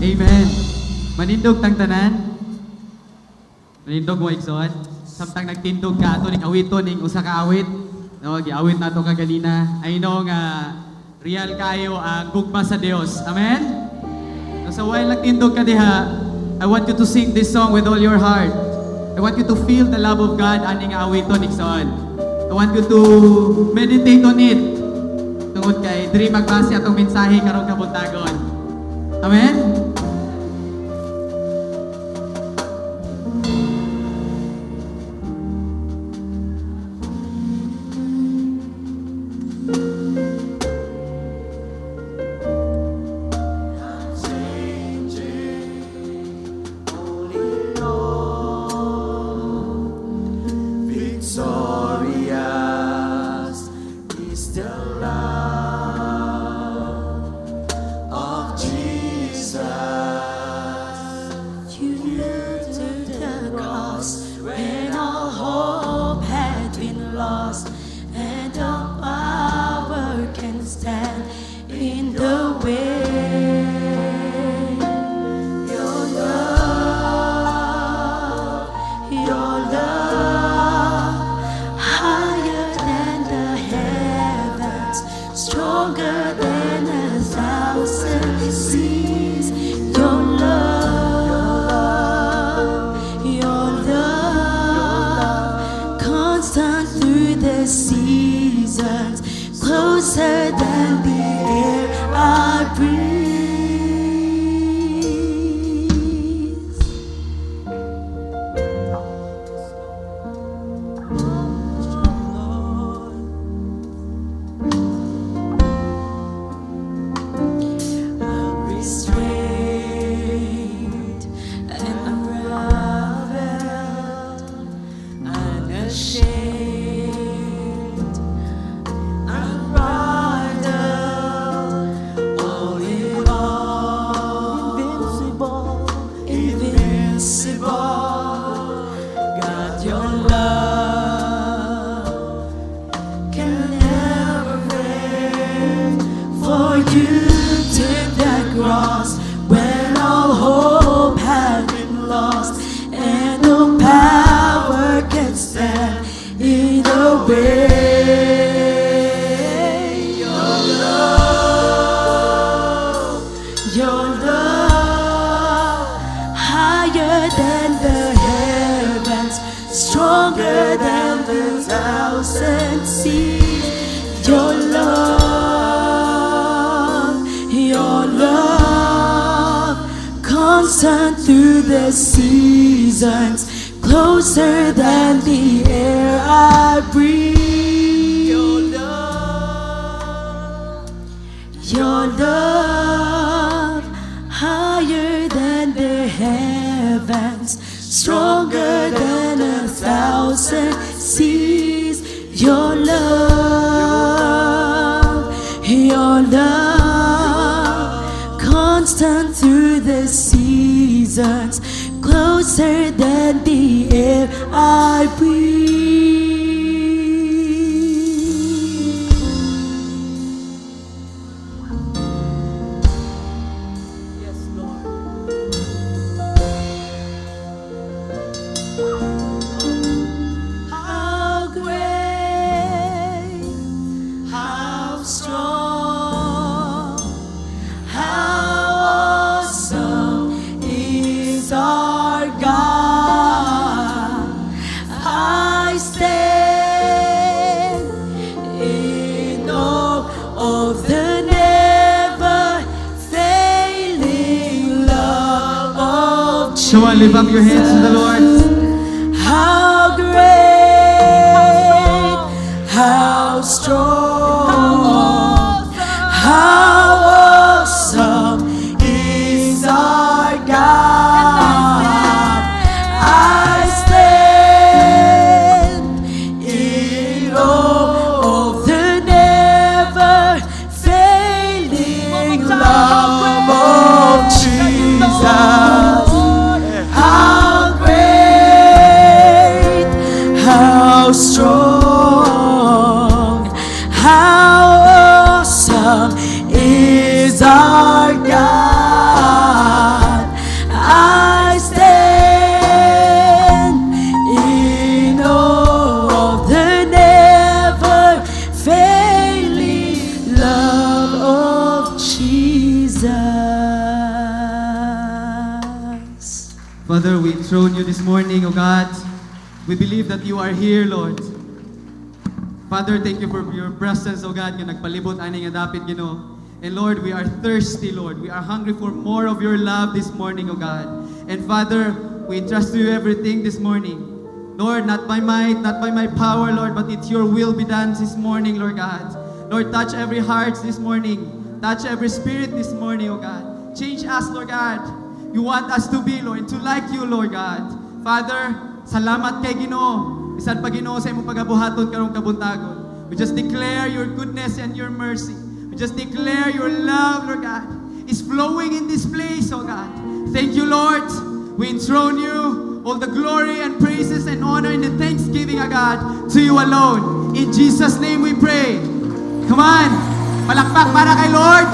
Amen. Manindog tang tanan. Manindog mo, igsoon. Samtang nagtindog ka ato ning awiton ning usa ka awit. No, giawit nato kaganina. I know nga real kayo ang gugma sa Dios. Amen. No, so while nagtindog ka diha, I want you to sing this song with all your heart. I want you to feel the love of God aning awiton, igsoon. I want you to meditate on it. Tungod kay diri magbase atong mensahe karong kabuntagon. Amen? Victorious is the love of Jesus. You took the cross when all hope had been lost, and all power can stand in the way. Your love, higher than the heavens, stronger than a thousand seas. Your love, constant through the seasons, closer than the air I breathe. Unrestrained and unraveled, unashamed, unbridled, all in all, Invincible, invincible. God, your love Can never fail. For you took the cross when all hope had been lost, and no power can stand in the way. Your love, higher than the heavens, stronger than the thousand seas. Your love, constant through the seasons, closer than the air I breathe. Your love, higher than the heavens, stronger than a thousand seas. Your love, constant through the seasons, closer than the air I breathe. Yes, Lord. How great, how strong, how awesome is our God. I stand in awe of the never failing love of Come on, lift up your hands to the Lord. How great, how strong, how awesome is our God. I stand in awe of the never failing love of Jesus. How great, We believe that you are here, Lord. Father, thank you for your presence, O God, nga nagpalibot ani nga dapit, Ginoo. And Lord, we are thirsty, Lord. We are hungry for more of your love this morning, O God. And Father, we entrust to you everything this morning. Lord, not by might, not by my power, Lord, but it's your will be done this morning, Lord God. Lord, touch every heart this morning. Touch every spirit this morning, O God. Change us, Lord God. You want us to be, Lord, to like you, Lord God. Father, salamat kay Ginoo. Bisan pa, Ginoo, sa imong pagabuhaton karong kabuntagon. We just declare your goodness and your mercy. We just declare your love, Lord God, is flowing in this place, oh God. Thank you, Lord. We enthrone you, all the glory and praises and honor and the thanksgiving, oh God, to you alone. In Jesus' name we pray. Come on. Palakpak para kay Lord.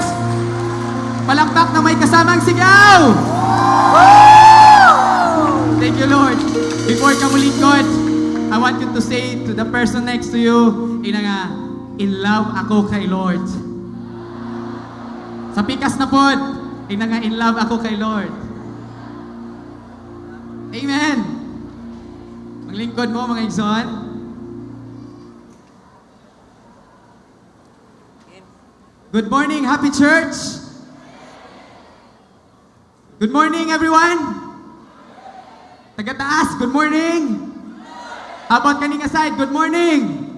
Palakpak na may kasamang sigaw. Thank you, Lord. Before ka mulingkod, I want you to say to the person next to you, ina nga, "In love ako kay Lord." Sa pikas na pod, ina nga, "In love ako kay Lord." Amen. Maglingkod mo, mga igsoon. Good morning, happy church. Good morning, everyone. Taga-taas, good morning. How about kaning side? Good morning.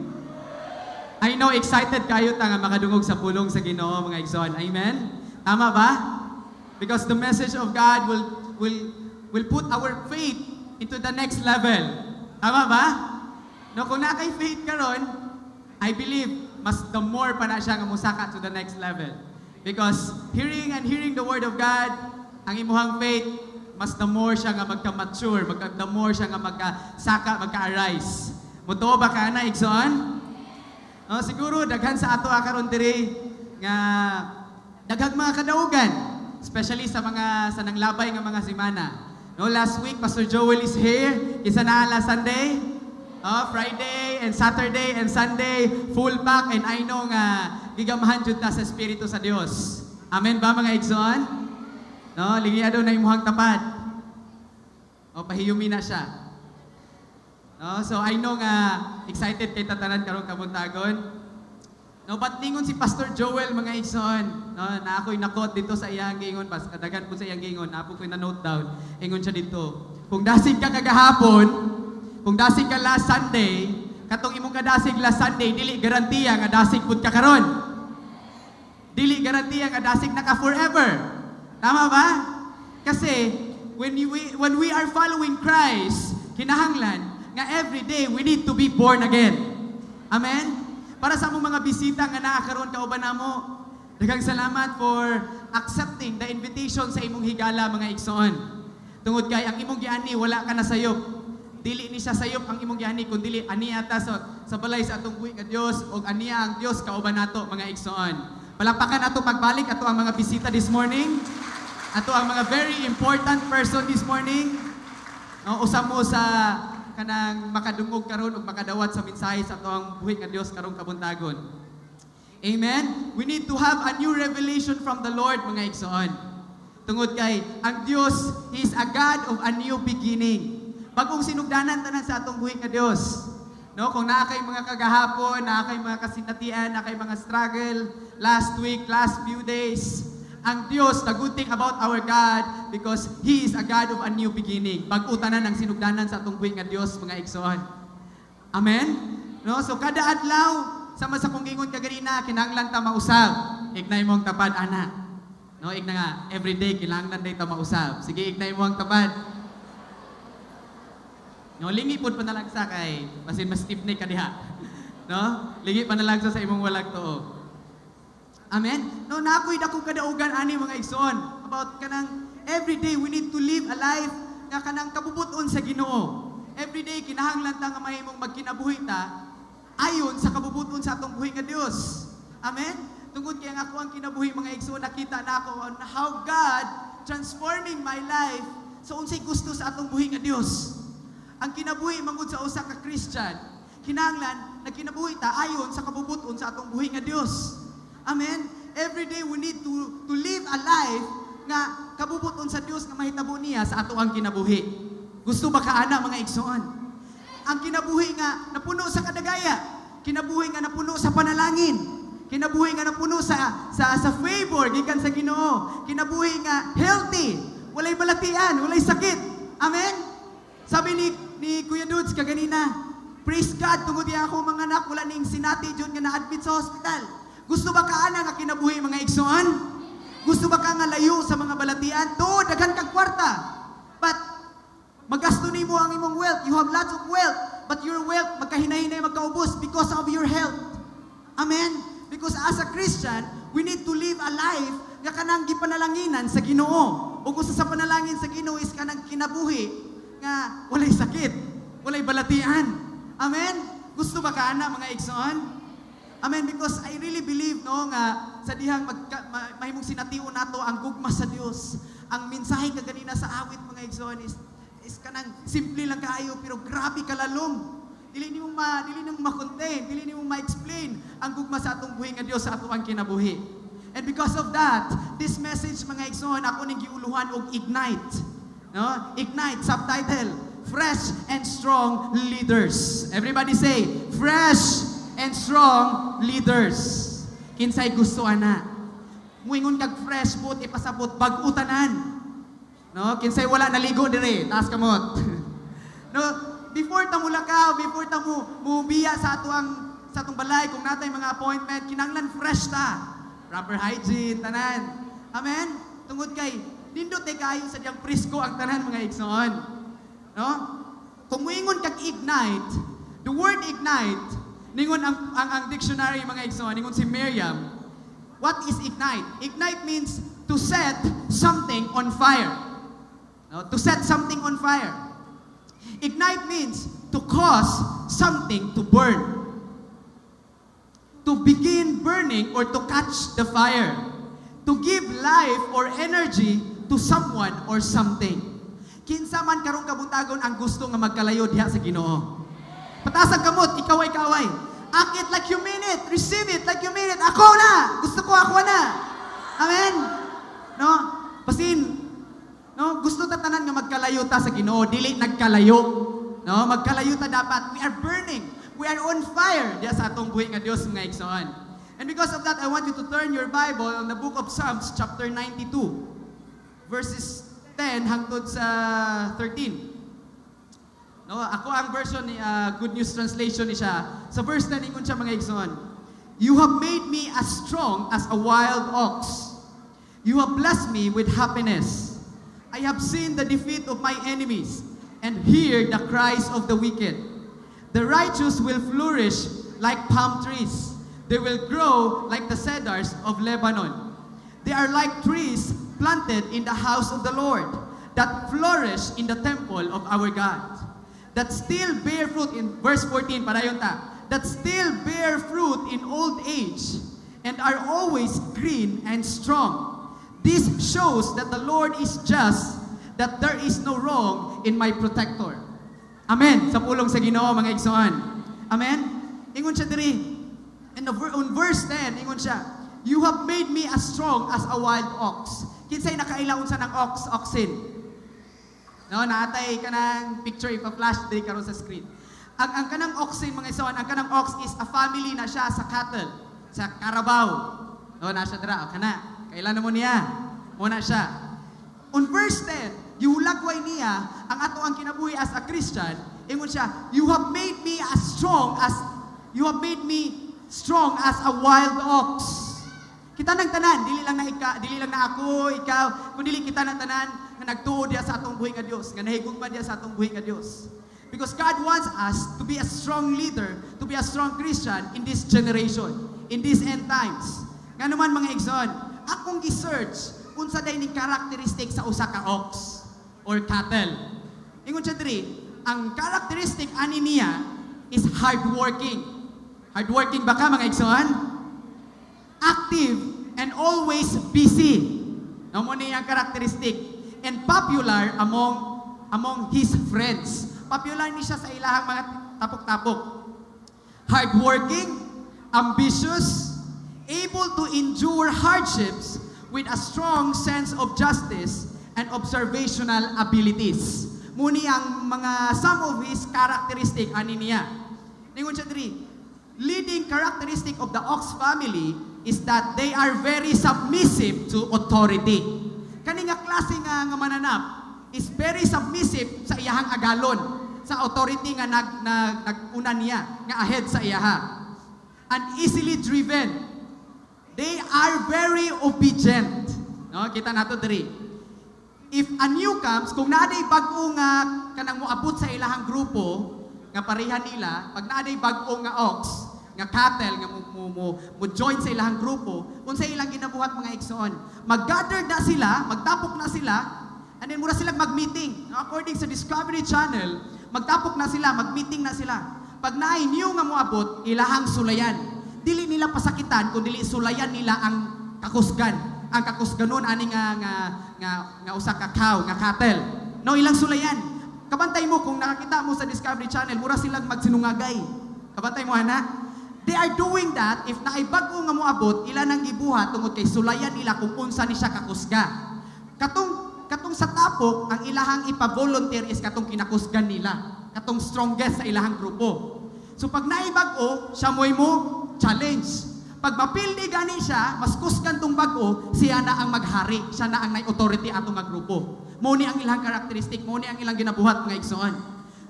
I know excited kayo ta nga makadungog sa pulong sa Ginoo, mga igsoon. Amen. Tama ba? Because the message of God will put our faith into the next level. Tama ba? No, kung naa kay faith karon, I believe mas the more pa na siya nga musaka to the next level. Because hearing and hearing the word of God, ang imuhang faith, mas the more siya nga magka-mature, the more siya nga magka-saka, magka-arise. Mutuo ba ka na, igsoon? No, siguro daghan sa ato karon diri nga daghang mga kadaugan, especially sa mga sa nanglabay nga mga semana. No, last week Pastor Joel is here. Kinsa naa last Sunday? Oh, Friday and Saturday and Sunday full pack, and I know nga gigamahan jud ta sa Espiritu sa Dios. Amen ba, mga igsoon? No, lingia daw na imuhang tapad. O pahiyumi na siya. No, so I know nga excited kay ta tanan karong kabuntagon. No, but ningon si Pastor Joel, mga igsoon, no, na ako'y na-quote dito sa iyang giingon, pas kadagan po sa iyang giingon, na ko'y na note down. Ingon siya dito. Kung dasig ka kagahapon, kung dasig ka last Sunday, katong imong kadasig last Sunday, dili garantiya nga dasig pud ka karon. Dili garantiya nga dasig na ka forever. Tama ba? Kasi when we are following Christ, kinahanglan nga every day we need to be born again. Amen? Para sa among mga bisita nga naa karon kauban namo, daghang salamat for accepting the invitation sa imong higala, mga igsoon. Tungod kay ang imong giani, wala ka na sayop. Dili ni siya sayop ang imong giani, kun dili ania ta sa balay sa atong buhi nga Dios ug ania ang Dios kauban nato, mga igsoon. Palakpakan ato pagbalik ato ang mga bisita this morning. Ato ang mga very important person this morning. No, usa mo sa kanang makadungog karon ug makadawat sa mensahe sa ato ang buhi nga Dios karong kabuntagon. Amen. We need to have a new revelation from the Lord, mga igsoon. Tungod kay ang Dios is a God of a new beginning. Bagong sinugdanan tanan sa atong buhi nga Dios. No, kung naa kay mga kagahapon, naa kay mga kasinatian, naa kay mga struggle last week, last few days, ang Dios, the good thing about our God, because He is a God of a new beginning. Bag-o tanan ang sinugdanan sa atong buhi nga Dios, mga igsoon. Amen? No? So kada adlaw, sama sa kong gingon kaganina, kinahanglan ta mausab. Ignay mo ang tapad, ana. No, igna nga, everyday kinahanglan day ta mausab. Sige, ignay mo ang tapad. No, lingi pud panalagsa kay basin mas stiff ka diha. No? Lingi panalagsa sa imong walag tuo. Amen? No, naa ko'y dakong kadaugan ani, mga igsoon, about kanang every day we need to live a life nga kanang kabubuton sa Ginoo. Every day kinahanglan ta nga mahimong magkinabuhi ta ayon sa kabubuton sa atong buhi nga Dios. Amen? Tungod kay ang ako ang kinabuhi, mga igsoon, nakita na ako on how God transforming my life sa unsay gusto sa atong buhi nga Dios. Ang kinabuhi mangud sa usa ka Christian, kinahanglan nagkinabuhi ta ayon sa kabubuton sa atong buhi nga Dios. Amen? Every day we need to live a life nga kabubuton sa Dios nga mahitabo niya sa ato ang kinabuhi. Gusto ba ka ana, mga igsoon? Ang kinabuhi nga napuno sa kadagaya, kinabuhi nga napuno sa panalangin, kinabuhi nga napuno sa favor gikan sa Ginoo, kinabuhi nga healthy, walay balatian, walay sakit. Amen. Sabi ni Kuya Dudes kaganina, praise God tungod diya ako mga anak wala ning sinati jud nga na-admit sa hospital. Gusto ba ka ana nga kinabuhi, mga igsoon? Gusto ba ka nga layo sa mga balatian? Tuod, daghan kag kwarta. But magasto nimo ang imong wealth. You have lots of wealth, but your wealth magkahinahinay magkaubos because of your health. Amen? Because as a Christian, we need to live a life nga kanang gipanalanginan sa Ginoo. Ug usa sa panalangin sa Ginoo is kanang kinabuhi nga walay sakit, walay balatian. Amen? Gusto ba ka ana, mga igsoon? Amen, because I really believe, no, nga sa dihang mahimong sination nato ang gugma sa Dios. Ang mensahe kaganina sa awit, mga igsoon, is kanang simple lang kaayo pero grabe kalalom. Dili nimo ma-contain, dili nimo ma-explain ang gugma sa atong buhi nga Dios sa ato ang kinabuhi. And because of that, this message, mga igsoon, ako ning giuluhan og "Ignite." No? Ignite, subtitle, "Fresh and Strong Leaders." Everybody say, "Fresh and Strong Leaders." Kinsay gusto ana? Muingon kag fresh, buot ipasabot, bag-o tanan. No? Kinsay wala naligo dire, taas kamot. No, before ta mulakaw, before ta mo mubiya sa atong balay kung natay mga appointment, kinahanglan fresh ta. Proper hygiene tanan. Amen. Tungod kay nindot ay kaayo sa diyang presko ang tanan, mga igsoon. No? Kung muingon kag ignite, the word ignite, ningon ang dictionary, mga igsoon, ningon si Merriam, what is ignite? Ignite means to set something on fire. No? To set something on fire. Ignite means to cause something to burn. To begin burning or to catch the fire. To give life or energy to someone or something. Kinsa man karong kabuntagon ang gusto nga magkalayo diha sa Ginoo? Pataas ang kamot, ikaw ay kaway. Act it like you mean it. Receive it like you mean it. Ako na! Gusto ko, ako na! Amen? No? Basin, no? Gusto ta tanan nga magkalayo ta sa Ginoo, dili nagkalayo. No? Magkalayo ta dapat. We are burning. We are on fire diya sa atong buhi nga Dios, mga igsoon. And because of that, I want you to turn your Bible on the book of Psalms chapter 92 verses 10 hangtod sa 13. No, ako ang version ni Good News Translation ni siya. Sa verse 10 ingon siya, mga igsoon, "You have made me as strong as a wild ox. You have blessed me with happiness. I have seen the defeat of my enemies and hear the cries of the wicked. The righteous will flourish like palm trees. They will grow like the cedars of Lebanon. They are like trees planted in the house of the Lord that flourish in the temple of our God. That still bear fruit," in verse 14, padayon ta, "that still bear fruit in old age and are always green and strong. This shows that the Lord is just, that there is no wrong in my protector." Amen. Sa pulong sa Ginoo, mga igsoon. Amen. Ingon siya diri. On verse 10, ingon siya, "You have made me as strong as a wild ox." Kinsay nakaila unsa ng ox, oxen? No, naatay kanang picture ipa-flash diri karon sa screen. Ang kanang oxen, mga igsoon, ang kanang ox is a family na siya sa cattle, sa karabaw. No, na siya dira, kana. Kailan na mo niya? Muna siya. On verse 10, gihulagway niya ang ato ang kinabuhi as a Christian. Ingon siya, "You have made me strong as a wild ox." Kita ng tanan, dili lang na ako, ikaw, kundi kita ng tanan nga nagtuo diya sa atong buhi nga Dios, nga nahigugma diya sa atong buhi nga Dios. Because God wants us to be a strong leader, to be a strong Christian in this generation, in these end times. Nga naman, mga igsoon, akong gi-search unsa day ning characteristic sa usa ka ox or cattle. Ingon siya diri, ang characteristic ani niya is hardworking. Hardworking ba ka, mga igsoon? Active and always busy. No mo ni ang characteristic and popular among his friends. Popular ni siya sa ilahang mga tapok-tapok. Hardworking, ambitious, able to endure hardships with a strong sense of justice and observational abilities. Mao ni ang mga some of his characteristic ani niya. Ningon siya diri, leading characteristic of the ox family is that they are very submissive to authority. Kani nga klase nga mananap is very submissive sa iyahang agalon, sa authority nga nag naguna niya, nga ahead sa iyaha. And easily driven. They are very obedient. No, kita nato diri. If a new comes, kung naa day bag-o nga kanang moabot sa ilahang grupo, nga pareha nila, pag naa day bag-o nga ox, nga cattle nga mo join sa ilahang grupo, unsa ilang ginabuhat, mga igsoon? Mag-gather na sila, magtapok na sila, and then mura sila mag-meeting. According sa Discovery Channel, magtapok na sila, mag-meeting na sila. Pag naay new nga moabot, ilahang sulayan. Dili nila pasakitan, kun dili sulayan nila ang kakusgan. Ang kakusganon ani nga usa ka cow, nga cattle. No, ilang sulayan. Kabantay mo kung nakakita mo sa Discovery Channel, mura silang magsinungagay. Kabantay mo ana. They are doing that if naay bag-o nga moabot, ila nang gibuhat tungod kay sulayan nila kung unsa ni siya kakusga. Katong sa tapok, ang ilahang ipa-volunteer is katong kinakusgan nila, katong strongest sa ilahang grupo. So pag naay bag-o, siya mo'y mo challenge. Pag mapildi gani siya, mas kusgan tong bag-o, siya na ang maghari, siya na ang nay authority ato nga grupo. Mao ni ang ilang characteristic, mao ni ang ilang ginabuhat, mga igsoon.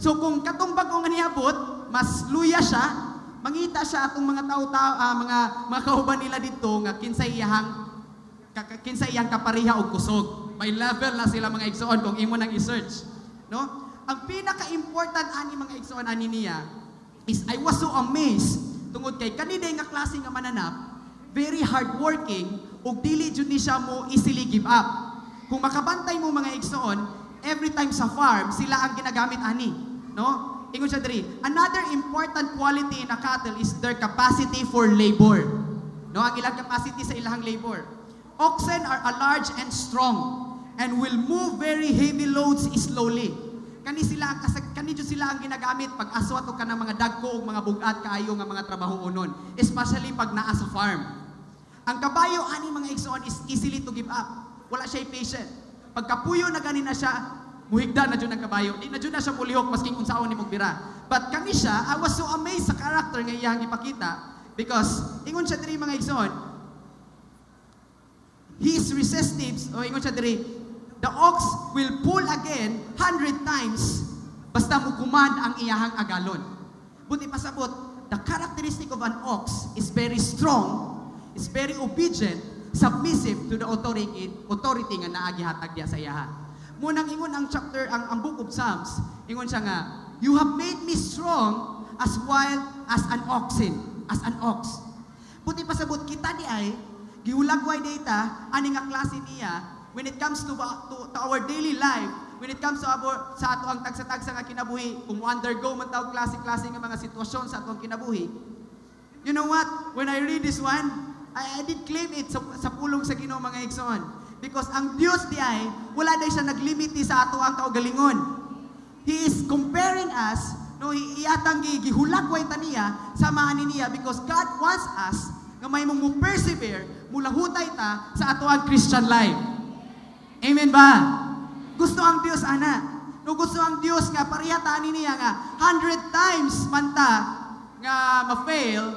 So kung katong bag-o nga niabot, mas luya siya, mangita siya atong mga tao-tao, mga kauban nila dito nga kinsay iyang kapareha og kusog. May level na sila, mga igsoon, kung imo nang i-search. No? Ang pinaka-important ani, mga igsoon, ani niya is I was so amazed tungod kay kanina nga klase nga mananap, very hardworking ug dili jud ni siya mo easily give up. Kung makabantay mo, mga igsoon, every time sa farm sila ang ginagamit ani, no? Ingon siya diri, another important quality in a cattle is their capacity for labor. No, ang ilang capacity sa ilang labor. Oxen are a large and strong and will move very heavy loads slowly. Kani jud sila ang ginagamit pag aswat og kanang mga dagko ug mga bugat kaayo nga mga trabaho unon, especially pag naa sa farm. Ang kabayo ani, mga igsoon, is easily to give up. Wala siya patient. Pagkapuyo na gani na siya, muhigda na jud ang kabayo. Di na jud na siya mulihok masking unsaon ni bira. But kani siya, I was so amazed sa character nga iyang ipakita because ingon siya diri, mga igsoon, he is resistive, o ingon siya diri, the ox will pull again 100 times basta mo command ang iyahang agalon. Buot pasabot, the characteristic of an ox is very strong, is very obedient, submissive to the authority nga naa gihatag diya sa iyaha. Munang ingon ang chapter, ang Book of Psalms, ingon siya nga, "You have made me strong as wild as an oxen, as an ox." Buot pasabot, kita di ay, gihulagway data, ani nga klase niya, when it comes to our daily life, when it comes to our, sa ato ang tagsa-tagsa nga kinabuhi, kung undergo man tawag klase-klase nga mga sitwasyon sa atong kinabuhi, you know what? When I read this one, I did claim it sa pulong sa Ginoo, mga igsoon. Because ang Dios di ay, wala day siya naglimiti sa ato ang kaugalingon. He is comparing us, no, iyatang gihulagway ta niya sa maani niya because God wants us nga may mong mo persevere, mulahutay ta sa ato ang Christian life. Amen ba? Gusto ang Dios ana. No, gusto ang Dios nga pareha ta ani niya nga 100 times man ta nga ma-fail,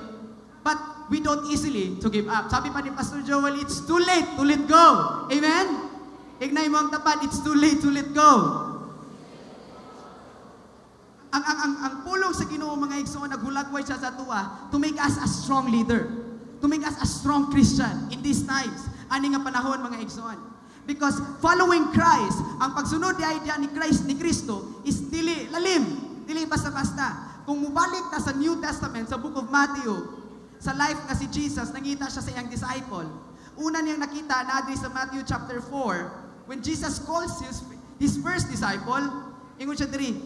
but we don't easily to give up. Sabi pa ni Pastor Joel, it's too late to let go. Amen? Ignay mo ang tapat, it's too late to let go. Ang pulong sa Ginoo, mga igsoon, naghulagway siya sa tuwa to make us a strong leader. To make us a strong Christian in these times. Ani nga panahon, mga igsoon. Because following Christ, ang pagsunod di idea ni Christ, ni Kristo is dili lalim, dili basta-basta. Kung mubalik ta sa New Testament, sa Book of Matthew, sa life nga si Jesus, nangita siya sa iyang disciple. Una niyang nakita na sa Matthew chapter 4, when Jesus calls his first disciple, ingon siya diri,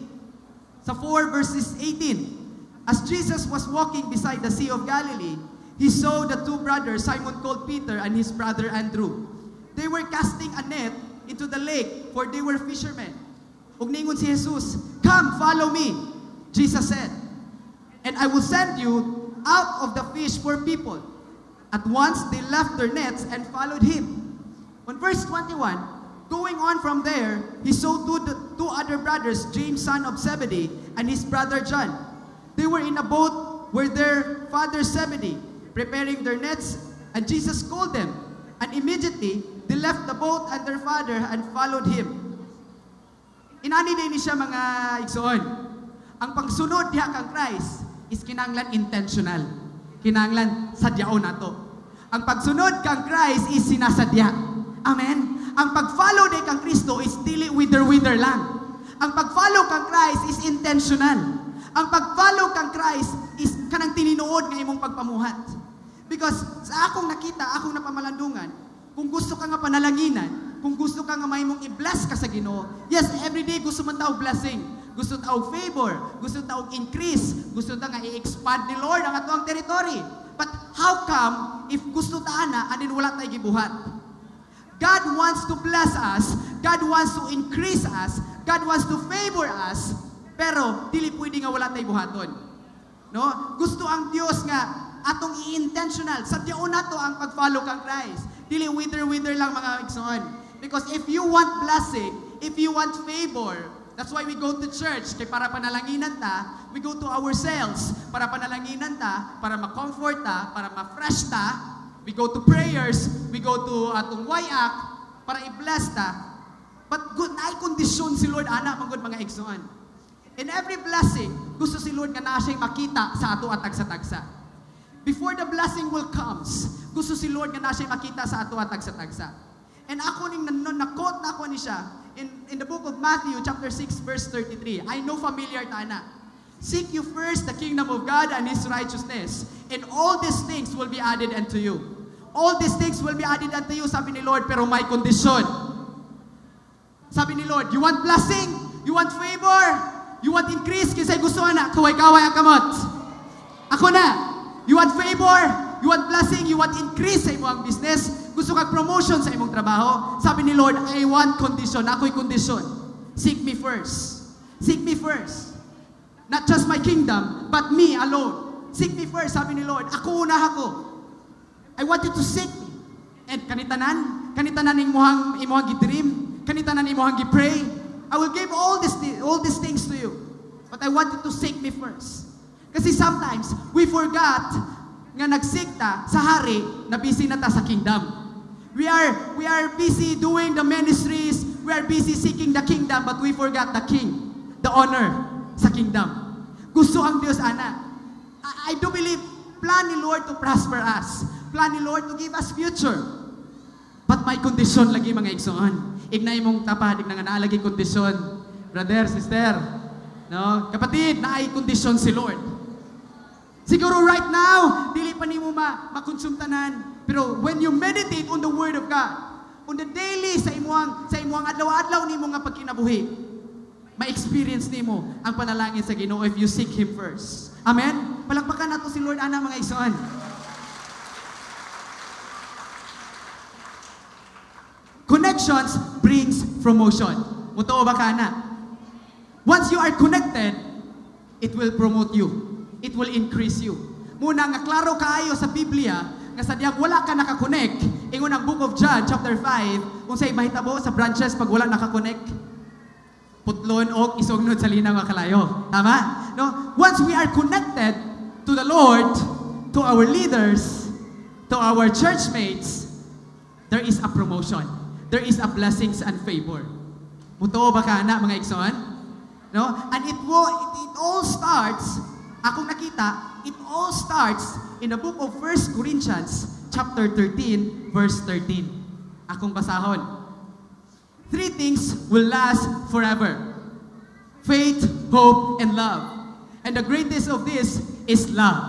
sa 4 verses 18, as Jesus was walking beside the Sea of Galilee, he saw the two brothers, Simon called Peter and his brother Andrew. They were casting a net into the lake, for they were fishermen. Ug ningon si Jesus, "Come, follow me," Jesus said, "and I will send you out of the fish for people." At once they left their nets and followed him. On verse 21, Going on from there, he saw two other brothers, James, son of Zebedee, and his brother John. They were in a boat with their father Zebedee, preparing their nets, and Jesus called them. And immediately, they left the boat and their father and followed him. Inani din ni siya, mga igsoon. Ang pagsunod diha kang Christ is kinanglan intentional. Kinanglan sadyaon nato. Ang pagsunod kang Christ is sinasadya. Amen? Ang pag-follow diay kang Kristo is dili wither-wither lang. Ang pag-follow kang Christ is intentional. Ang pag-follow kang Christ is kanang tininuod nga imong pagpamuhat. Because sa akong nakita, akong napamalandungan, kung gusto ka nga panalanginan, kung gusto ka nga mahimong i-bless ka sa Ginoo, yes, every day gusto man ta og blessing. Gusto ta og favor, gusto ta og increase, gusto ta nga i-expand ni Lord ang atoang territory. But how come if gusto ta ana and then wala tay gibuhat? God wants to bless us, God wants to increase us, God wants to favor us, pero dili pwede nga wala tay buhaton. No? Gusto ang Dios nga atong i-intentional. Sadyaon nato ang pag-follow kang Christ. Dili wither-wither lang, mga igsoon. Because if you want blessing, if you want favor, that's why we go to church, kay para panalanginan ta, we go to ourselves, para panalanginan ta, para ma-comfort ta, para ma-fresh ta, we go to prayers, we go to atong wayak, para i-bless ta. But good, naay kondisyon si Lord ana man gud, mga igsoon. In every blessing, gusto si Lord nga naa siyang makita sa ato at tagsa-tagsa. Before the blessing will comes, gusto si Lord nga naa siyang makita sa ato at tagsa-tagsa. And ako ning na-quote na ako ni siya in the book of Matthew chapter 6 verse 33. I know familiar ta na. "Seek you first the kingdom of God and His righteousness, and all these things will be added unto you." All these things will be added unto you, sabi ni Lord, pero may kondisyon. Sabi ni Lord, you want blessing? You want favor? You want increase? Kinsay gusto ana, kaway-kaway ang kamot. Ako na. You want favor? You want blessing? You want increase sa imong business? Gusto kag promotion sa imong trabaho? Sabi ni Lord, I want condition. Ako'y kondisyon. Seek me first. Seek me first. Not just my kingdom, but me alone. Seek me first, sabi ni Lord. Ako una ako. I want you to seek me. And kanitanan imuhang gi-dream, kanitanan imuhang gi-pray. I will give all these things to you. But I want you to seek me first. Kasi sometimes, we forgot nga nag-seek ta sa hari na busy na ta sa kingdom. We are busy doing the ministries, we are busy seeking the kingdom, but we forgot the king, the owner sa kingdom. Gusto ang Diyos, ana. I do believe, plan ni Lord to prosper us. Plan ni Lord to give us future. But may kondisyon lagi, mga igsoon. Ignay mong tapad, igna nga naa lagi kondisyon. Brother, sister, no? Kapatid, naay kondisyon si Lord. Siguro right now, dili pa nimo ma-consume tanan. Pero when you meditate on the Word of God, on the daily sa imuang adlaw-adlaw nimo nga pagkinabuhi, ma-experience nimo ang panalangin sa Ginoo if you seek Him first. Amen? Palakpakan nato si Lord ana, mga igsoon. Connections brings promotion. Mutuo ba ka na? Once you are connected, it will promote you. It will increase you. Muna nga klaro kaayo sa Biblia nga sa diyang wala ka nakakonect, ingon ang Book of John chapter 5, unsay mahitabo sa branches pag wala nakakonect? Putlon og isugnod sa linaw nga kalayo. Tama? No? Once we are connected to the Lord, to our leaders, to our churchmates, there is a promotion. There is a blessings and favor. Mutuo ba ka na, mga igsoon? No? And it all starts, akong nakita, it all starts in the book of 1 Corinthians chapter 13 verse 13. Akong basahon. "Three things will last forever: faith, hope, and love. And the greatest of this is love."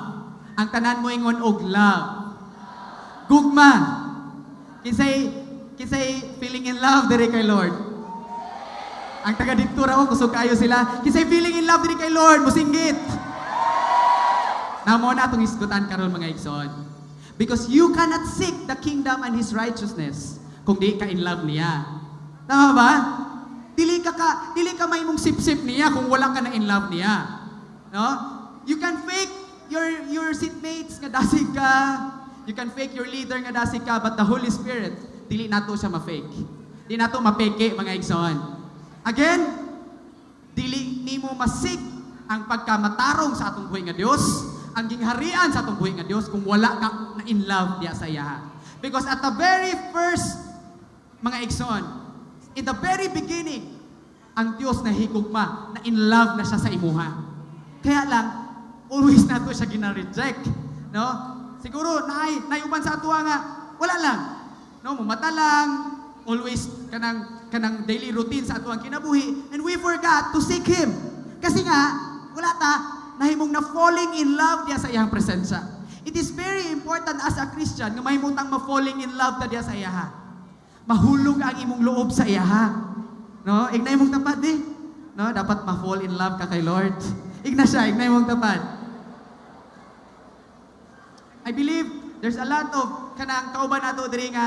Ang tanan mo ingon og love. Gugma. Kinsay feeling in love diri kay Lord? Ang taga didto ra ko, kusog kaayo sila. Kinsay feeling in love diri kay Lord? Musinggit. Mao na atong isgutan karon, mga igsoon. Because you cannot seek the kingdom and His righteousness kung di ka in love niya. Tama ba? Dili ka mahimong sip-sip niya kung wala ka na in love niya. No? You can fake your seatmates nga dasig ka. You can fake your leader nga dasig ka, but the Holy Spirit, dili nato siya ma-fake. Di nato mapeke, mga igsoon. Again, dili nimo ma-seek ang pagkamatarong sa atong buhi nga Dios, ang gingharian sa atong buhi nga Dios kung wala ka na in love diya sa iyaha. Because at the very first, mga igsoon, in the very beginning, ang Dios na higugma, na in love na siya sa imuha. Kaya lang, always nato siya gina-reject. No? Siguro, naay, nayuban sa atuwa nga, wala lang. No, mumata lang, always kanang daily routine sa atuang kinabuhi, and we forgot to seek Him. Kasi nga, wala ta, nahimong na falling in love diya sa iyang presensya. It is very important as a Christian nga mahimutang ma-falling in love ta diya sa iyaha. Mahulog ang imong loob sa iyaha. No? Igna imong tapad eh. No? Dapat ma-fall in love ka kay Lord. Igna siya, igna imong tapad. I believe there's a lot of kanang kauban nato diri nga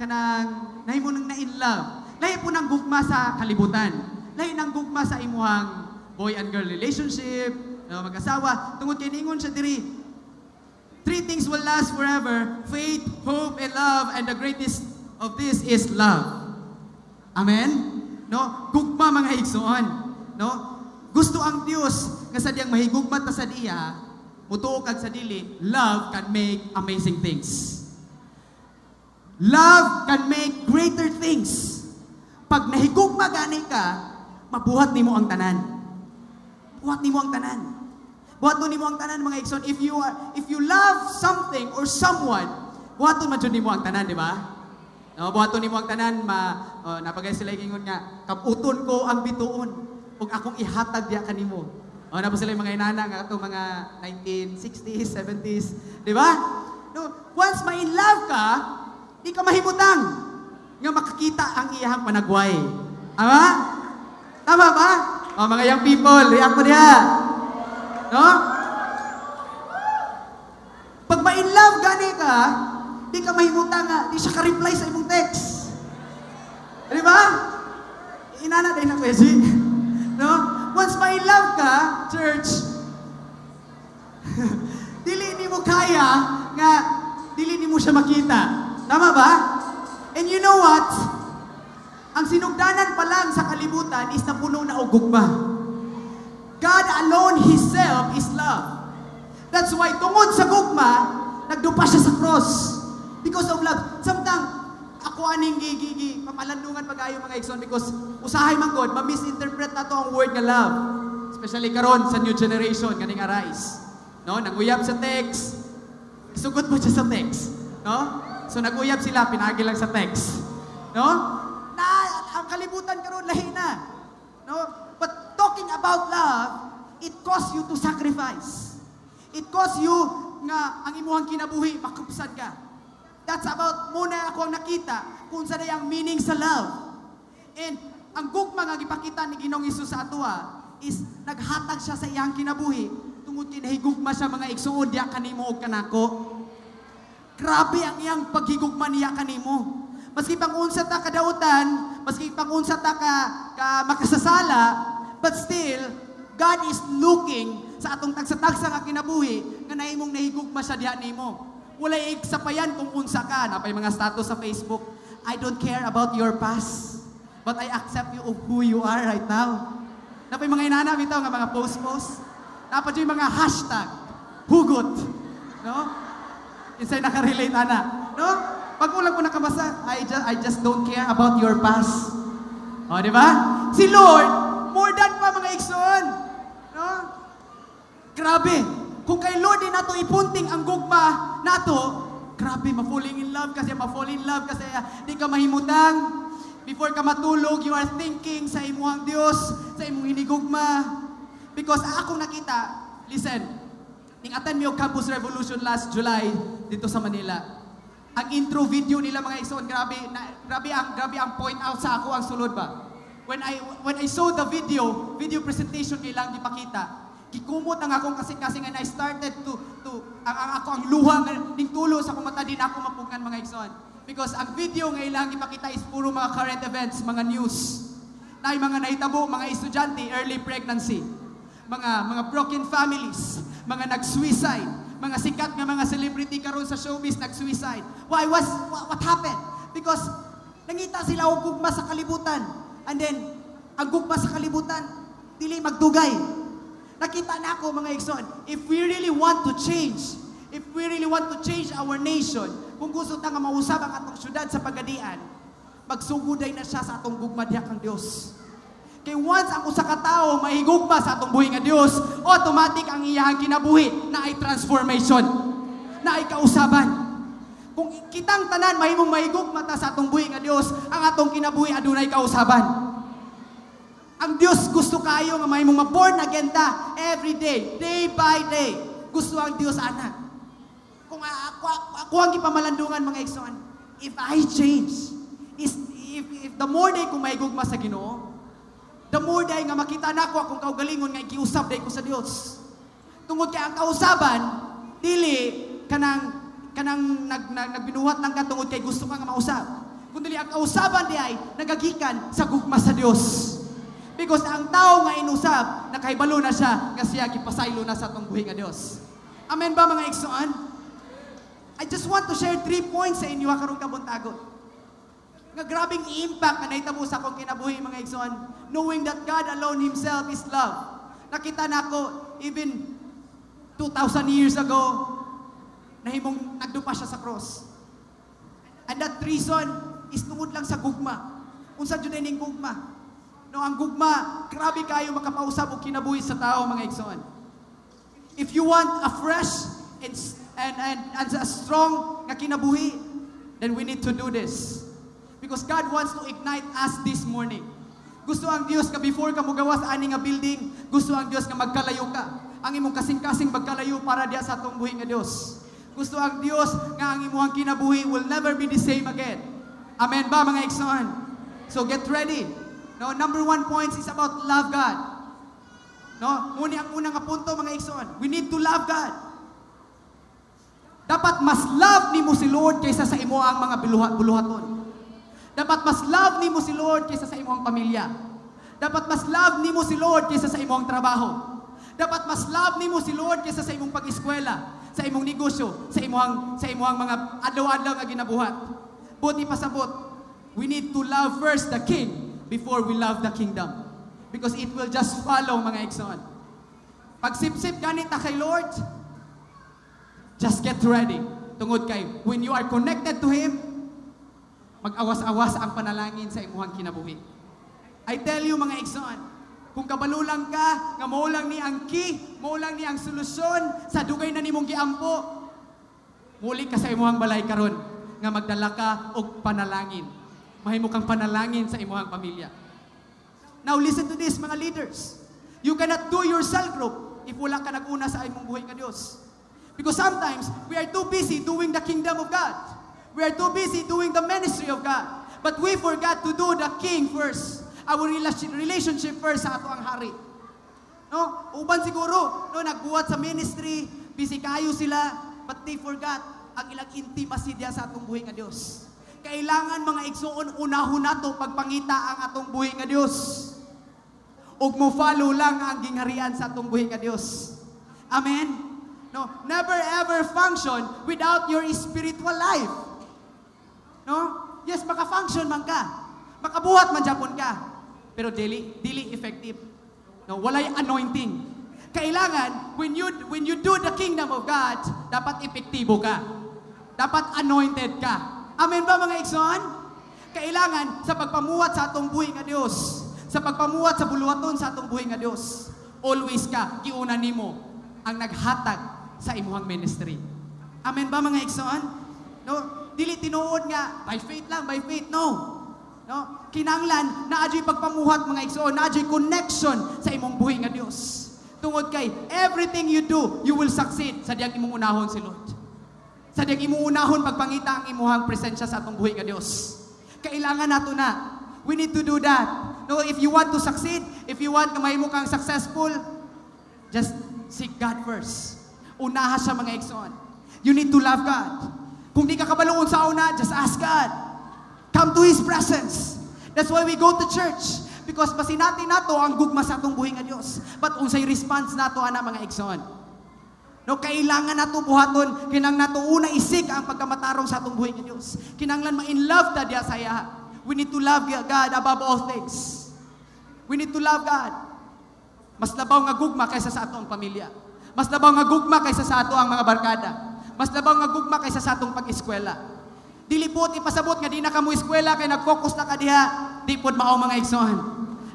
kanang nahimo nang na in love. Lahi po ng gugma sa kalibutan. Lahi ng gugma sa imuhang boy and girl relationship, no, mag-asawa. Tungod kay ningon siya diri, three things will last forever: faith, hope, and love. And the greatest of this is love. Amen? No? Gugma, mga igsoon. No? Gusto ang Dios nga sadyang mahigugma ta sa iya, mutuo kag sa dili, love can make amazing things. Love can make greater things. Pag nahigugma gani ka, mabuhat nimo ang tanan. Buhat nimo ang tanan. Buhat nimo ang tanan, mga igsoon. If you love something or someone, buhaton man jud nimo ang tanan, di ba? No, buhaton nimo ang tanan, ma oh, napagay sila ingon nga, "Kabuton ko ang bituon ug akong ihatag diya kanimo." Oh, napa sila yung mga inana nga ato mga 1960s, 70s, di ba? No, once ma-in love ka, di ka mahimutang nga makakita ang iyahang panagway. Tama? Tama ba? Oh, mga young people, react mo diha. No? Pag ma-in love gani ka, di ka mahimutang nga, di siya ka-reply sa imong text. Di ba? Inana din na kwesi. No? Once ma-in love ka, church, dili nimo kaya nga dili nimo siya makita. Tama ba? And you know what? Ang sinugdanan pa lang sa kalibutan is napuno na og gugma. God alone Himself is love. That's why tungod sa gugma, nagdupa siya sa cross. Because of love. Samtang ako aning gi, gi, gi papalandungan pagayo, mga igsoon, because usahay man god ma-misinterpret nato ang word nga love. Especially karon sa new generation ganing arise. No, nanguyab sa text. Sugot mo siya sa text. No? So naguyab sila, pinagi lang sa text. No? Na ang kalibutan karon lahi na. No? But talking about love, it costs you to sacrifice. It costs you nga ang imuhang kinabuhi makupsan ka. That's about muna ako ang nakita kung sa ang meaning sa love. And ang gugma nga gipakita ni Ginoong Hesus sa atoa is naghatag siya sa iyang kinabuhi tungod kay nahigugma siya, mga igsuon, diya kanimo og kanako. Grabe ang iyang paghigugma niya kanimo. Maski pang unsa ta kadautan, maski pang unsa ta ka makasasala, but still, God is looking sa atong tagsa-tagsa nga kinabuhi nga nahimong nahigugma siya diha nimo. Walay igsapayan kung unsa ka. Napay mga status sa Facebook, "I don't care about your past, but I accept you of who you are right now." Napay mga inana bitaw nga mga post-post. Napay yung mga hashtag, hugot. No? Insay nakarelate ana. No? Pag ulang ko nakabasa, I just don't care about your past." O, di ba? Si Lord, more than pa, mga igsoon. No? Grabe. Kung kay Lord di nato ipunting ang gugma nato, grabe, ma-falling in love kasi, ma-fall in love kasi, di ka mahimutang. Before ka matulog, you are thinking sa imuhang Dios, sa imong hinigugma. Because akong nakita, listen, ning attend mi og Campus Revolution last July dito sa Manila. Ang intro video nila, mga igsoon, grabe na, grabe ang point out sa ako ang sulod ba. When I saw the video presentation kay lang gipakita, gikumot ang akong kasing-kasing and I started to ang ako ang luha nga ning tulo sa akong mata, di na ako mapugngan, mga igsoon. Because ang video nga ilang gipakita is puro mga current events, mga news. Na mga nahitabo, mga estudyante, early pregnancy, mga broken families, mga nag-suicide, mga sikat nga mga celebrity karon sa showbiz nag-suicide. Why was what happened? Because Nangita sila og gugma sa kalibutan. And then, ang gugma sa kalibutan, dili magdugay. Nakita na ako, mga igsoon, if we really want to change, if we really want to change our nation, kung gusto ta nga mausab ang atong syudad sa pagadian, magsuguday na siya sa atong gugma diha kang Dios. Kay once ang usa ka tawo mahigugma sa atong buhi nga Dios, automatic ang iyahang kinabuhi naay transformation, naay kausaban. Kung kitang tanan mahimong mahigugma ta sa atong buhi nga Dios, ang atong kinabuhi adunay kausaban. Ang Dios gusto kayo nga mahimong ma-born again ta every day, day by day. Gusto ang Dios ana. Kung ako ang gipamalandungan, mga igsoon, if I change, is if the more day kung mahigugma sa Ginoo, the more day nga makita nako akong kaugalingon nga ikiusab day ko sa Dios. Tungod kay ang kausaban, dili kanang kanang nag, nag, nagbinuhat lang ka tungod kay gusto ka nga mausab. Kundi ang kausaban di ay nagagikan sa gugma sa Dios. Because ang tao nga inusab, nakahibalo na siya nga siya gipasaylo na sa atong buhi nga Dios. Amen ba, mga igsoon? I just want to share three points sa inyo karong kabuntagon. Nga grabing impact nga nahitabo sa akong kinabuhi, mga igsoon, knowing that God alone Himself is love. Nakita nako even 2,000 years ago, nahimong nagdupa siya sa cross. And that reason is tungod lang sa gugma. Unsa jud ning gugma? No, ang gugma, grabe kayo makapausab og kinabuhi sa tao, mga igsoon. If you want a fresh and a strong nga kinabuhi, then we need to do this. Because God wants to ignite us this morning. Gusto ang Dios nga before ka mugawas ani nga building, gusto ang Dios nga magkalayo ka. Ang imong kasing-kasing magkalayo para diya sa atong buhi nga Dios. Gusto ang Dios nga ang imong kinabuhi will never be the same again. Amen ba, mga igsoon? So get ready. No, number one point is about love God. No, muni ang unang nga punto, mga igsoon. We need to love God. Dapat mas love nimo si Lord kaysa sa imo ang mga buluhaton. Dapat mas love nimo si Lord kaysa sa imong pamilya. Dapat mas love nimo si Lord kaysa sa imong trabaho. Dapat mas love nimo si Lord kaysa sa imong pag-eskwela, sa imong negosyo, sa imong mga adlaw-adlaw nga ginabuhat. Buot ipasabot, we need to love first the King before we love the kingdom. Because it will just follow, mga igsoon. Pagsipsip ganit ta kay Lord, just get ready. Tungod kay, when you are connected to Him, mag-awas-awas ang panalangin sa imuhang kinabuhi. I tell you, mga igsoon, kung kabalo lang ka, nga mao lang ni ang key, mao lang ni ang solusyon sa dugay na nimong giampo, muli ka sa imuhang balay karon nga magdala ka og panalangin. Mahimo kang panalangin sa imuhang pamilya. Now listen to this, mga leaders. You cannot do your cell group if wala ka nag-una sa imong buhi nga Dios. Because sometimes we are too busy doing the kingdom of God. We are too busy doing the ministry of God. But we forgot to do the King first. Our relationship first sa ato ang hari. No? Uban siguro, no, nagbuhat sa ministry, busy kayo sila, but they forgot ang ilang intimacy diya sa atong buhi nga Dios. Kailangan, mga igsuon, unahon nato pagpangita ang atong buhi nga Dios. Ug mo follow lang ang gingharian sa atong buhi nga Dios. Amen? No, never ever function without your spiritual life. No? Yes, maka-function man ka. Makabuhat man japon ka. Pero dili dili effective. No, walay anointing. Kailangan when you do the kingdom of God, dapat epektibo ka. Dapat anointed ka. Amen ba, mga igsoon? Kailangan sa pagpamuhat sa atong buhi nga Dios, sa pagpamuhat sa buluhaton sa atong buhi nga Dios, always ka giuna nimo ang naghatag sa imuhang ministry. Amen ba, mga igsoon? No, dili tinuod nga by faith lang, by faith. No. No, kinanglan naa juy pagpamuhat, mga igsoon, naa juy connection sa imong buhi nga Dios. Tungod kay everything you do, you will succeed sa diyang imong unahon si Lord. Sa diyang imong unahon pagpangita ang imuhang presensya sa atong buhi nga Dios. Kailangan nato na. We need to do that. No, if you want to succeed, if you want nga mahimo kang successful, just seek God first. Unaha siya, mga igsoon. You need to love God. Kung di ka kabalo unsa una, just ask God. Come to His presence. That's why we go to church. Because masinati nato ang gugma sa atong buhi nga Dios. But unsay response nato ana, mga igsoon? No, kailangan nato buhaton, kinang nato una i-seek ang pagkamatarong sa atong buhi nga Dios. Kinanglan ma-in love ta diya sa iya. We need to love God above all things. We need to love God. Mas labaw nga gugma kaysa sa atong pamilya. Mas labaw nga gugma kaysa sa ato ang mga barkada. Mas labaw nga gugma kaysa sa atong pag-eskwela. Dili po ipasabot nga di na ka mo eskwela kay nag-focus na ka diha. Di pod mao, mga igsoon.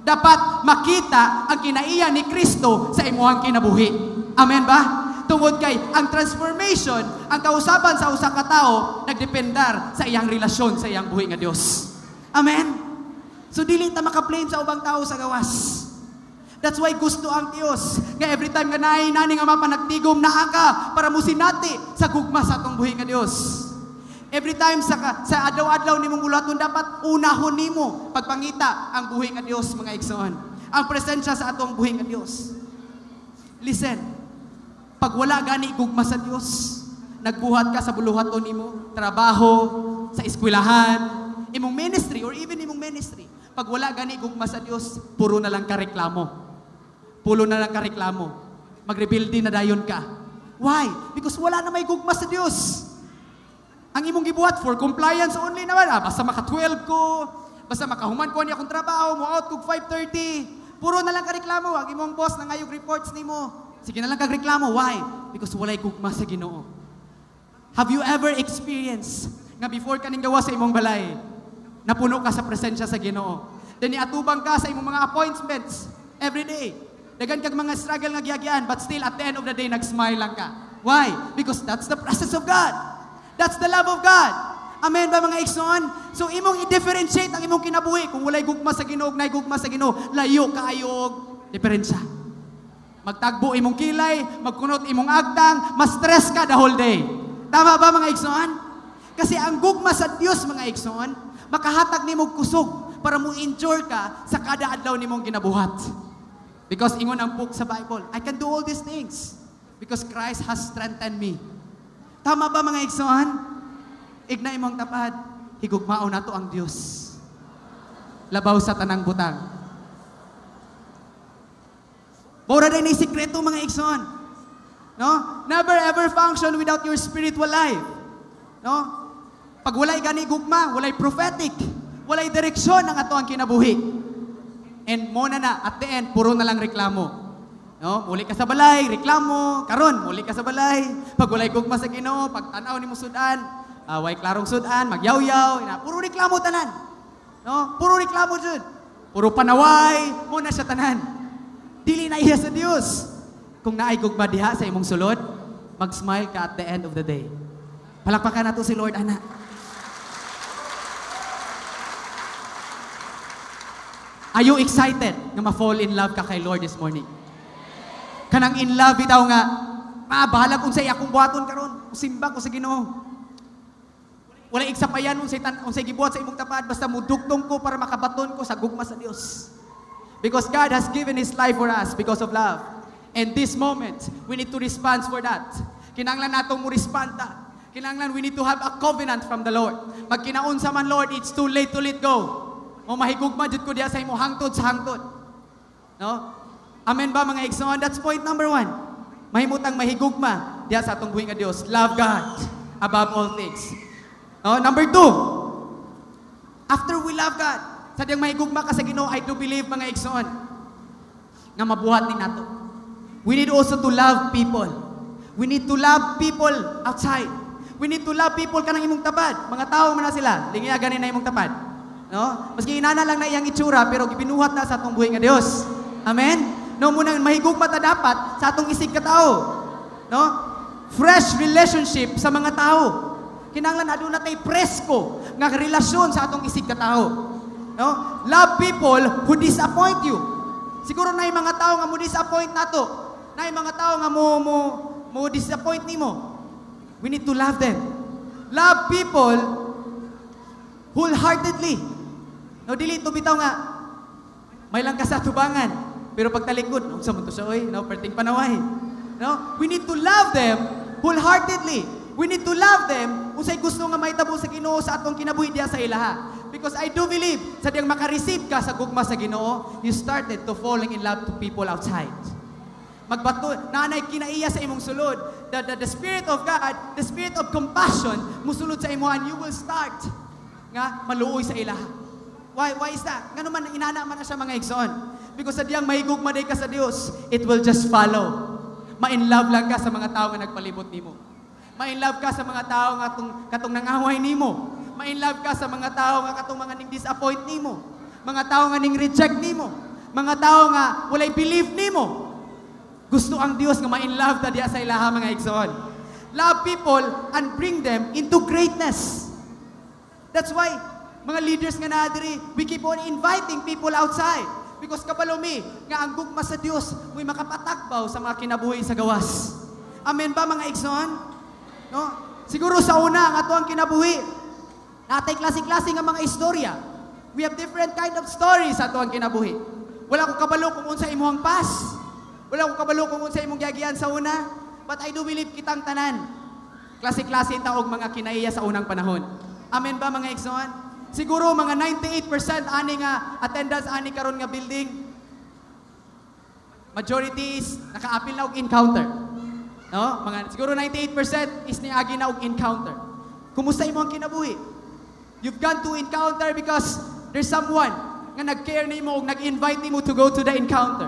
Dapat makita ang kinaiya ni Kristo sa imuhang kinabuhi. Amen ba? Tungod kay ang transformation, ang kausaban sa usa ka tawo nagdependar sa iyang relasyon sa iyang buhi nga Dios. Amen? So dili ta maka-blame sa ubang tao sa gawas. That's why gusto ang Dios nga every time nga naay nani nga mapanagtigom, naa ka para musinati sa gugma sa atong buhi nga Dios. Every time sa adlaw-adlaw nimong buluhaton, dapat unahon nimo pagpangita ang buhi nga Dios, mga igsoon. Ang presensya sa atong buhi nga Dios. Listen, pag wala gani gugma sa Dios, nagbuhat ka sa buluhaton nimo, trabaho, sa eskwelahan, imong ministry or even imong ministry. Pag wala gani gugma sa Dios, puro na lang ka reklamo. Puro na lang ka reklamo. Magrebelde na dayon ka. Why? Because wala na may gugma sa Dios. Ang imong gibuhat for compliance only naman. Ah, basta maka-12 ko, basta makahuman ko niya akong trabaho, mo out kog 5:30. Puro na lang ka reklamo. Ang imong boss na ngayog reports nimo. Sige na lang kag reklamo. Why? Because walay gugma sa Ginoo. Have you ever experienced nga before kaning gawa sa imong balay, napuno ka sa presensya sa Ginoo? Then niatubang ka sa imong mga appointments every day. Daghan kag mga struggle nga giagyan, but still at the end of the day nag-smile lang ka. Why? Because that's the presence of God. That's the love of God. Amen ba, mga igsoon? So imong i-differentiate ang imong kinabuhi kung walay gugma sa Ginoo, naay gugma sa Ginoo, layo kaayog diferensya. Magtagbo imong kilay, magkunot imong agtang, ma-stress ka the whole day. Tama ba, mga igsoon? Kasi ang gugma sa Dios, mga igsoon, makahatag nimo kusog para mo endure ka sa kada adlaw nimong ginabuhat. Because ingon ang book sa Bible, "I can do all these things because Christ has strengthened me." Tama ba, mga igsoon? Igna imong tapad, higugmaon nato ang Dios labaw sa tanang butang. Mura din ni sikreto, mga igsoon. No? Never ever function without your spiritual life. No? Pag walay gani gugma, walay prophetic, walay direksyon ang ato ang kinabuhi. And mo na at the end, puro na lang reklamo. No? Muli ka sa balay, reklamo, karon muli ka sa balay. Pag walay gugma sa Ginoo, pag tan-aw nimo sudan, way klarong sudan, magyawyaw, ina, puro reklamo tanan. No? Puro reklamo jud. Puro panaway, mo na siya tanan. Dili na iya sa Dios. Kung naay gugma diha sa imong sulod, mag-smile ka at the end of the day. Palakpakan nato si Lord, ana. Are you excited nga ma-fall in love ka kay Lord this morning? Kanang in love bitaw nga, ah, bahalag unsay akong buhaton karon, simba ko sa Ginoo. Wala igsapayan unsay gibuhat sa imong tapad, basta mudugtong ko para makabaton ko sa gugma sa Dios. Because God has given His life for us because of love. And this moment, we need to respond for that. Kinanglan natong mo respond ta. Kinanglan we need to have a covenant from the Lord. Magkinaunsa man, Lord, it's too late to let go. Mo mahigugma jud ko diha sa imo hangtod sa hangtod. No? Amen ba, mga igsoon? That's point number one. Mahimutang mahigugma diha sa atong buhi nga Dios. Love God above all things. No? Number two, after we love God, sa diyang mahigugma ka sa Ginoo, I do believe, mga igsoon, nga mabuhat ni nato. We need also to love people. We need to love people outside. We need to love people kanang imong tapad. Mga tao man na sila, lingiya gani na imong tapad. No? Maski inana lang na iyang itsura, pero gibinuhat na sa atong buhi nga Dios. Amen? No, munang mahigugma ta dapat sa atong isig katao. No? Fresh relationship sa mga tao. Kinahanglan aduna tay presko nga relasyon sa atong isig katao. No? Love people who disappoint you. Siguro na mga tao nga mo disappoint nato. Na mga tao nga mo disappoint nimo. We need to love them. Love people wholeheartedly. No, dili to bitaw nga may lang ka sa tubangan, pero pagtalikod, unsa man to siya oy, no, perting panaway. No? We need to love them wholeheartedly. We need to love them unsay gusto nga mahitabo sa Ginoo sa atong kinabuhi diha sa ilaha. Because I do believe sa diyang maka-receive ka sa gugma sa Ginoo, you started to falling in love to people outside. Magbato, naanay kinaiya sa imong sulod. The Spirit of God, the Spirit of compassion, musulod sa imo and you will start nga maluoy sa ilaha. Why is that? Ngano man inana man na siya, mga igsoon? Because sa diyang mahigugma day ka sa Dios, it will just follow. Ma-in love lang ka sa mga tao nga nagpalibot nimo. Ma-in love ka sa mga tao nga katong nangaway nimo. Ma-in love ka sa mga tao nga katong mga ning disappoint nimo. Mga tao nga ning reject nimo. Mga tao nga walay belief nimo. Gusto ang Dios nga ma-in love ta diya sa ilaha, mga igsoon. Love people and bring them into greatness. That's why mga leaders nga naa diri, we keep on inviting people outside. Because kabalo mi nga ang gugma sa Dios mo'y makapatagbaw sa mga kinabuhi sa gawas. Amen ba, mga igsoon? No? Siguro sa una ang ato ang kinabuhi, natay klase-klase nga mga istorya. We have different kind of stories sa ato ang kinabuhi. Wala ko kabalo kung unsa imong past. Wala ko kabalo kung unsa imong giagian sa una. But I do believe kitang tanan, klase-klase ta og mga kinaiya sa unang panahon. Amen ba, mga igsoon? Siguro mga 98% ani nga attendance ani karon nga building, majority is nakaapil na og encounter. No? Mga siguro 98% is niagi na og encounter. Kumusta imo ang kinabuhi? You've gone to encounter because there's someone nga nag-care nimo og nag-invite nimo to go to the encounter.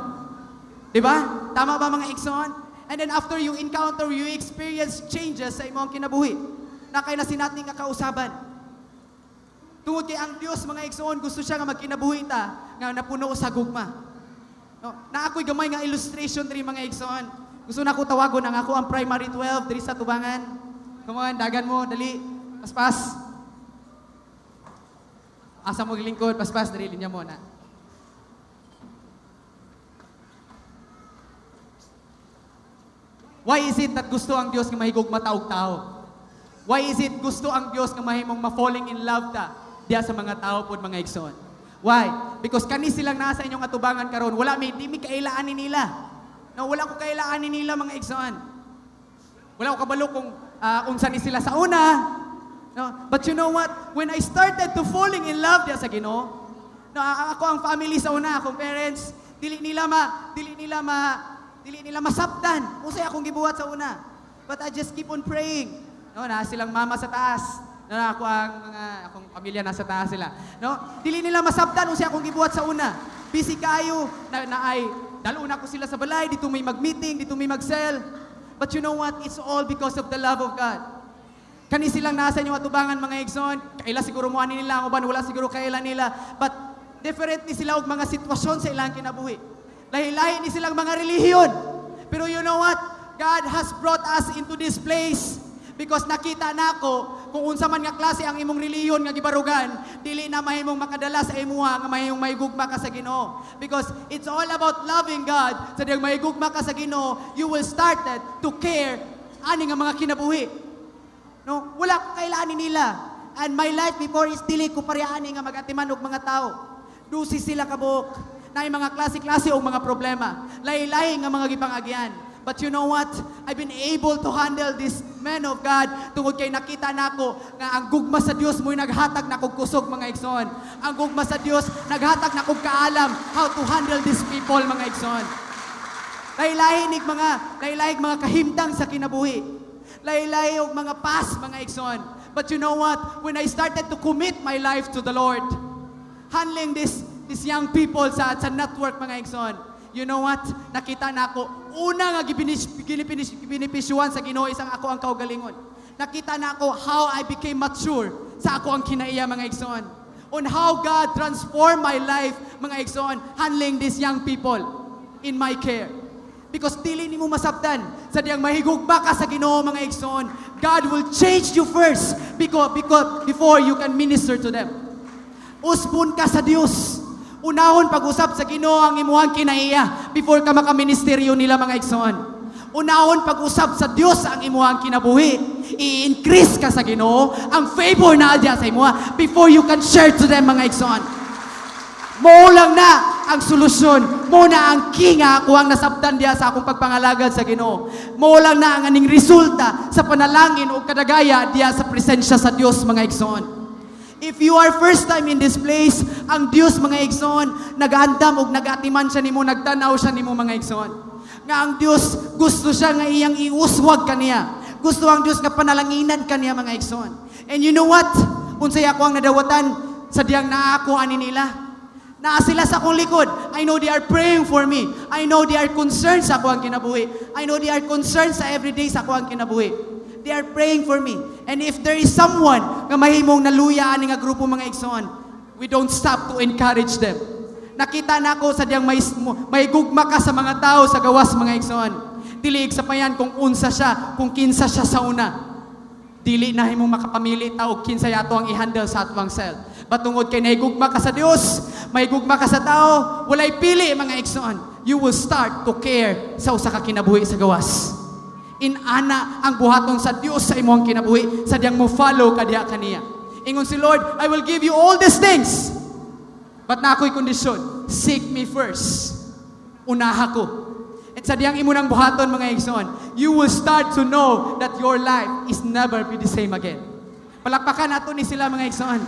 Di ba? Tama ba, mga igsoon? And then after you encounter, you experience changes sa imong kinabuhi. Na kay na sinatning nga kausaban. Tungod kay ang Dios, mga igsoon, gusto siya nga magkinabuhi ta nga napuno sa gugma. No, na ako'y gamay nga illustration diri, mga igsoon. Gusto na ko tawagon ang ako ang primary 12 diri sa tubangan. Come on, dagan mo, dali. Paspas. Asa mo gilingkod, paspas, diri linya mo na. Why is it that gusto ang Dios nga mahigugma ta og tao? Why is it gusto ang Dios nga mahimong ma-falling in love ta diya sa mga tao pod, mga igsoon? Why? Because kani silang nasa inyong atubangan karon, wala mi di mi kailaan ni nila. No, wala ko kailaan ni nila, mga igsoon. Wala ko kabalo kung unsa ni sila sa una. No? But you know what? When I started to falling in love diya sa Ginoo, no, ako ang family sa una, akong parents, dili nila masabtan unsay akong gibuhat sa una. But I just keep on praying. No, na silang mama sa taas. No, na ako ang mga akong pamilya nasa taas sila. No, dili nila masabtan unsay akong gibuhat sa una. Busy kaayo na, na ay dalo na ko sila sa balay, dito may mag-meeting, dito may mag-cell. But you know what? It's all because of the love of God. Kani silang nasa inyong atubangan, mga igsoon, kaila siguro mo ani nila ang uban, wala siguro kaila nila. But different ni sila og mga sitwasyon sa ilang kinabuhi. Lahi-lahi ni silang mga relihiyon. Pero you know what? God has brought us into this place because nakita nako kung unsa man nga klase ang imong relihiyon nga gibarugan, dili na mahimong makadala sa imuha nga mahimong mahigugma ka sa Ginoo. Because it's all about loving God. Sa diyang mahigugma ka sa Ginoo, you will start to care ani nga mga kinabuhi. No, wala ko kailangan nila. And my life before is dili ko pareha ani nga magatiman og mga tao. Dusi sila kabuok. Na mga klase-klase og mga problema. Lahi-lahi nga mga gipangagian. But you know what? I've been able to handle this man of God tungod kay nakita nako nga ang gugma sa Dios mo'y naghatag na kog kusog, mga igsoon. Ang gugma sa Dios naghatag na kog kaalam how to handle these people, mga igsoon. Lahi-lahi mga kahimtang sa kinabuhi. Lahi-lahi og mga past, mga igsoon. But you know what? When I started to commit my life to the Lord, handling this young people sa network, mga igsoon, you know what? Nakita na ako, una nga ginipinisyoan sa Ginoo isang ako ang kaugalingon. Nakita na ako how I became mature sa ako ang kinaiya, mga igsoon. On how God transformed my life, mga igsoon, handling these young people in my care. Because dili nimo masabtan sa diyang mahigugma ka sa Ginoo, mga igsoon, God will change you first because before you can minister to them. Usbon ka sa Dios. Unahon pag-usab sa Ginoo ang imuhang kinaiya before ka makaministeryo nila, mga igsoon. Unahon pag-usab sa Dios ang imuhang kinabuhi. I-increase ka sa Ginoo ang favor na adya sa imuha before you can share to them, mga igsoon. Mo lang na ang solusyon. Mo na ang key nga ako ang nasabtan diya sa akong pagpangalagad sa Ginoo. Mo lang na ang aning resulta sa panalangin o kadagaya diya sa presensya sa Dios, mga igsoon. If you are first time in this place, ang Dios, mga igsoon, nagaandam og nagatiman siya nimo, nagtanaw siya nimo, mga igsoon. Nga ang Dios gusto siya nga iyang iuswag kaniya. Gusto ang Dios nga panalanginan kaniya, mga igsoon. And you know what? Unsay ako ang nadawatan Sa diyang naa ako ani nila. Naa sila sa akong likod. I know they are praying for me. I know they are concerned sa akoang kinabuhi. I know they are concerned sa everyday sa akoang kinabuhi. They are praying for me. And if there is someone nga mahimong naluya ani nga grupo, mga igsoon, we don't stop to encourage them. Nakita nako sa diyang may gugma ka sa mga tao sa gawas, mga igsoon. Dili sapayan kung unsa siya, kung kinsa siya sa una. Dili na himong makapamili ta og kinsa ato ang i-handle sa atuang cell. Batungod kay nahigugma ka sa Dios, mahigugma ka sa tao, walay pili, mga igsoon. You will start to care sa usa ka kinabuhi sa gawas. Inana ang buhaton sa Dios sa imong kinabuhi sa diyang mo follow ka diha kaniya. Ingon si Lord, "I will give you all these things. But naa ko'y kondisyon, seek me first." Unaha ko. At sa diyang imo nang buhaton, mga igsoon, you will start to know that your life is never be the same again. Palakpakan nato ni sila, mga igsoon.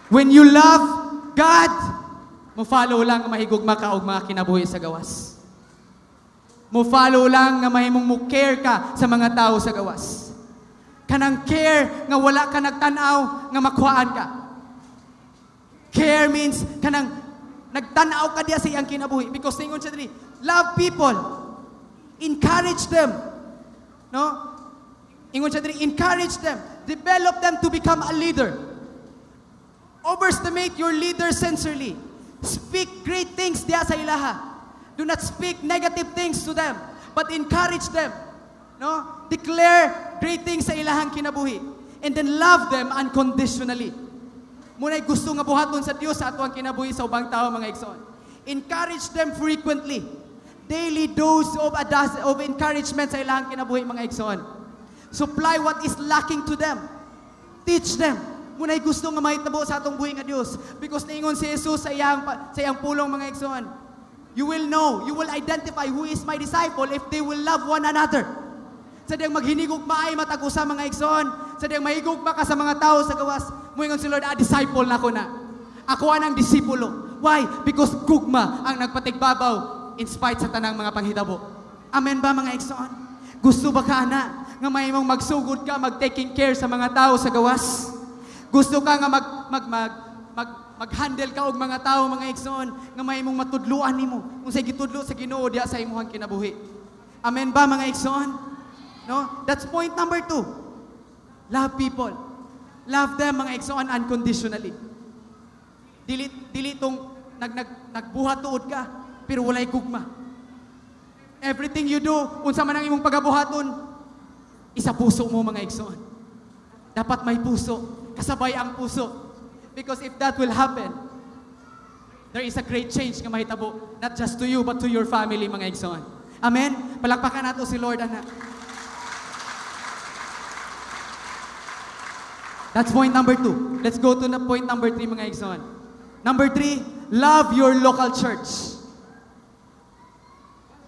When you love God, mo follow lang nga mahigugma ka og mga kinabuhi sa gawas. Mo follow lang nga mahimong mo care ka sa mga tao sa gawas. Kanang care nga wala ka nagtan-aw nga makuhaan ka. Care means kanang nagtan-aw ka diya sa iyang kinabuhi because ingon siya diri, love people. Encourage them. No? Ingon siya diri, encourage them. Develop them to become a leader. Overestimate your leader sincerely. Speak great things diya sa ilaha. Do not speak negative things to them, but encourage them. No? Declare great things sa ilahang kinabuhi. And then love them unconditionally. Mao na'y gusto nga buhaton sa Dios sa atuang kinabuhi sa ubang tao, mga igsoon. Encourage them frequently. Daily dose of encouragement sa ilahang kinabuhi, mga igsoon. Supply what is lacking to them. Teach them. Mao na'y gusto nga mahitabo sa atong buhi nga Dios. Because niingon si Jesus sa iyang pulong, mga igsoon, "You will know, you will identify who is my disciple if they will love one another." Sa diyang maghinigugmaay matag usa, mga igsoon, sa diyang mahigugma ka sa mga tao sa gawas, moingon si Lord, "Ah, disciple nako na. Ako anang disipulo." Why? Because gugma ang nagpatigbabaw in spite sa tanang mga panghitabo. Amen ba, mga igsoon? Gusto ba ka ana nga mahimong magsugod ka mag taking care sa mga tao sa gawas? Gusto ka nga mag mag mag mag mag-handle ka og mga tao, mga igsoon, nga mahimong matudluan nimo kung sa gitudlo sa Ginoo diha sa imong kinabuhi? Amen ba, mga igsoon? No? That's point number 2. Love people. Love them, mga igsoon, unconditionally. Dili dili tong nag nag nagbuhat tuod ka pero walay gugma. Everything you do, unsa man ang imong pagabuhaton, isa puso mo, mga igsoon. Dapat may puso, kasabay ang puso. Because if that will happen, there is a great change nga mahitabo, not just to you but to your family, mga igsoon. Amen? Palakpakan nato si Lord, ana. That's point number 2. Let's go to the point number 3, mga igsoon. Number 3, love your local church.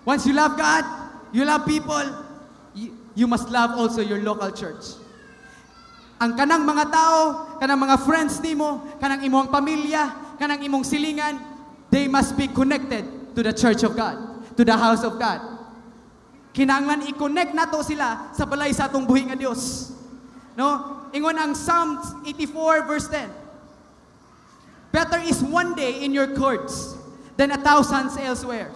Once you love God, you love people, you must love also your local church. Ang kanang mga tao, kanang mga friends nimo, kanang imong pamilya, kanang imong silingan, they must be connected to the church of God, to the house of God. Kinahanglan i-connect nato sila sa balay sa atong buhi nga Dios. No? Ingon ang Psalms 84 verse 10, "Better is one day in your courts than 1,000 elsewhere.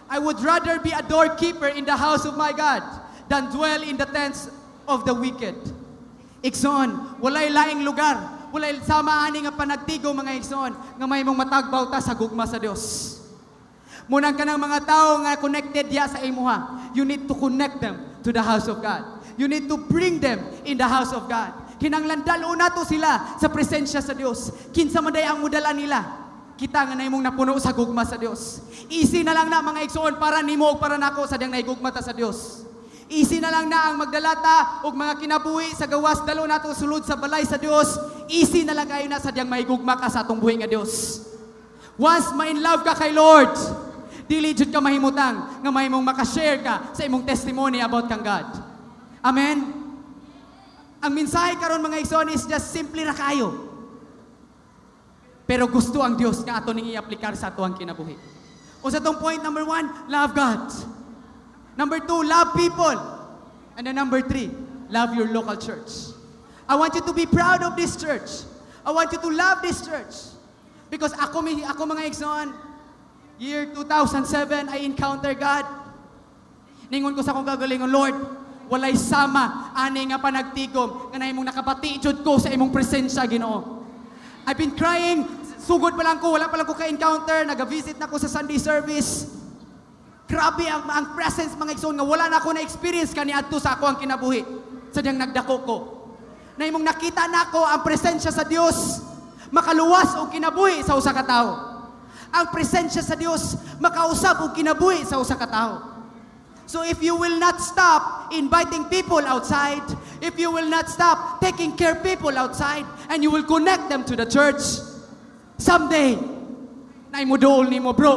I would rather be a doorkeeper in the house of my God than dwell in the tents of the wicked." Igsoon, walay laing lugar, walay sama ani nga panagtigo, mga igsoon, nga mahimong matagbaw ta sa gugma sa Dios. Mao nang kanang mga tao nga connected diya sa imuha, you need to connect them to the house of God. You need to bring them in the house of God. Kinanglan dalo nato sila sa presensya sa Dios. Kinsa man day ang mudala nila? Kita nga nahimong napuno sa gugma sa Dios. Easy na lang na, mga igsoon, para nimo ug para nako sa diyang nahigugma ta sa Dios. Easy na lang na ang magdala ta og mga kinabuhi sa gawas, dalo nato sulod sa balay sa Dios. Easy na lang kayo na sa diyang mahigugma ka sa atong buhi nga Dios. Once ma-in love ka kay Lord, dili jud ka mahimutang nga mahimong makashare ka sa imong testimony about kang God. Amen? Ang mensahe karon, mga igsoon, is just simply ra kayo. Pero gusto ang Dios nga ato ning i-aplikar sa atuang kinabuhi. O sa tong point number 1, love God. Number 2, love people. And then number 3, love your local church. I want you to be proud of this church. I want you to love this church. Because ako, mga igsoon, year 2007, I encounter God. Ningon ko sa akong kagalingon, "Lord, walay sama ani nga panagtigom nga nahimong nakabati jud ko sa imong presensya, Ginoo." I've been crying, sugod pa lang ko, wala pa lang ko ka-encounter, naga-visit na ko sa Sunday service. Grabe ang presence, mga igsoon, nga wala na ako na-experience kaniadto sa ako ang kinabuhi. Sadyang nagdako ko. Nahimong nakita nako ang presensya sa Dios makaluwas og kinabuhi sa usa ka tawo. Ang presensya sa Dios makausab og kinabuhi sa usa ka tawo. So if you will not stop inviting people outside, if you will not stop taking care people outside, and you will connect them to the church, someday, naay muduol nimo, "Bro,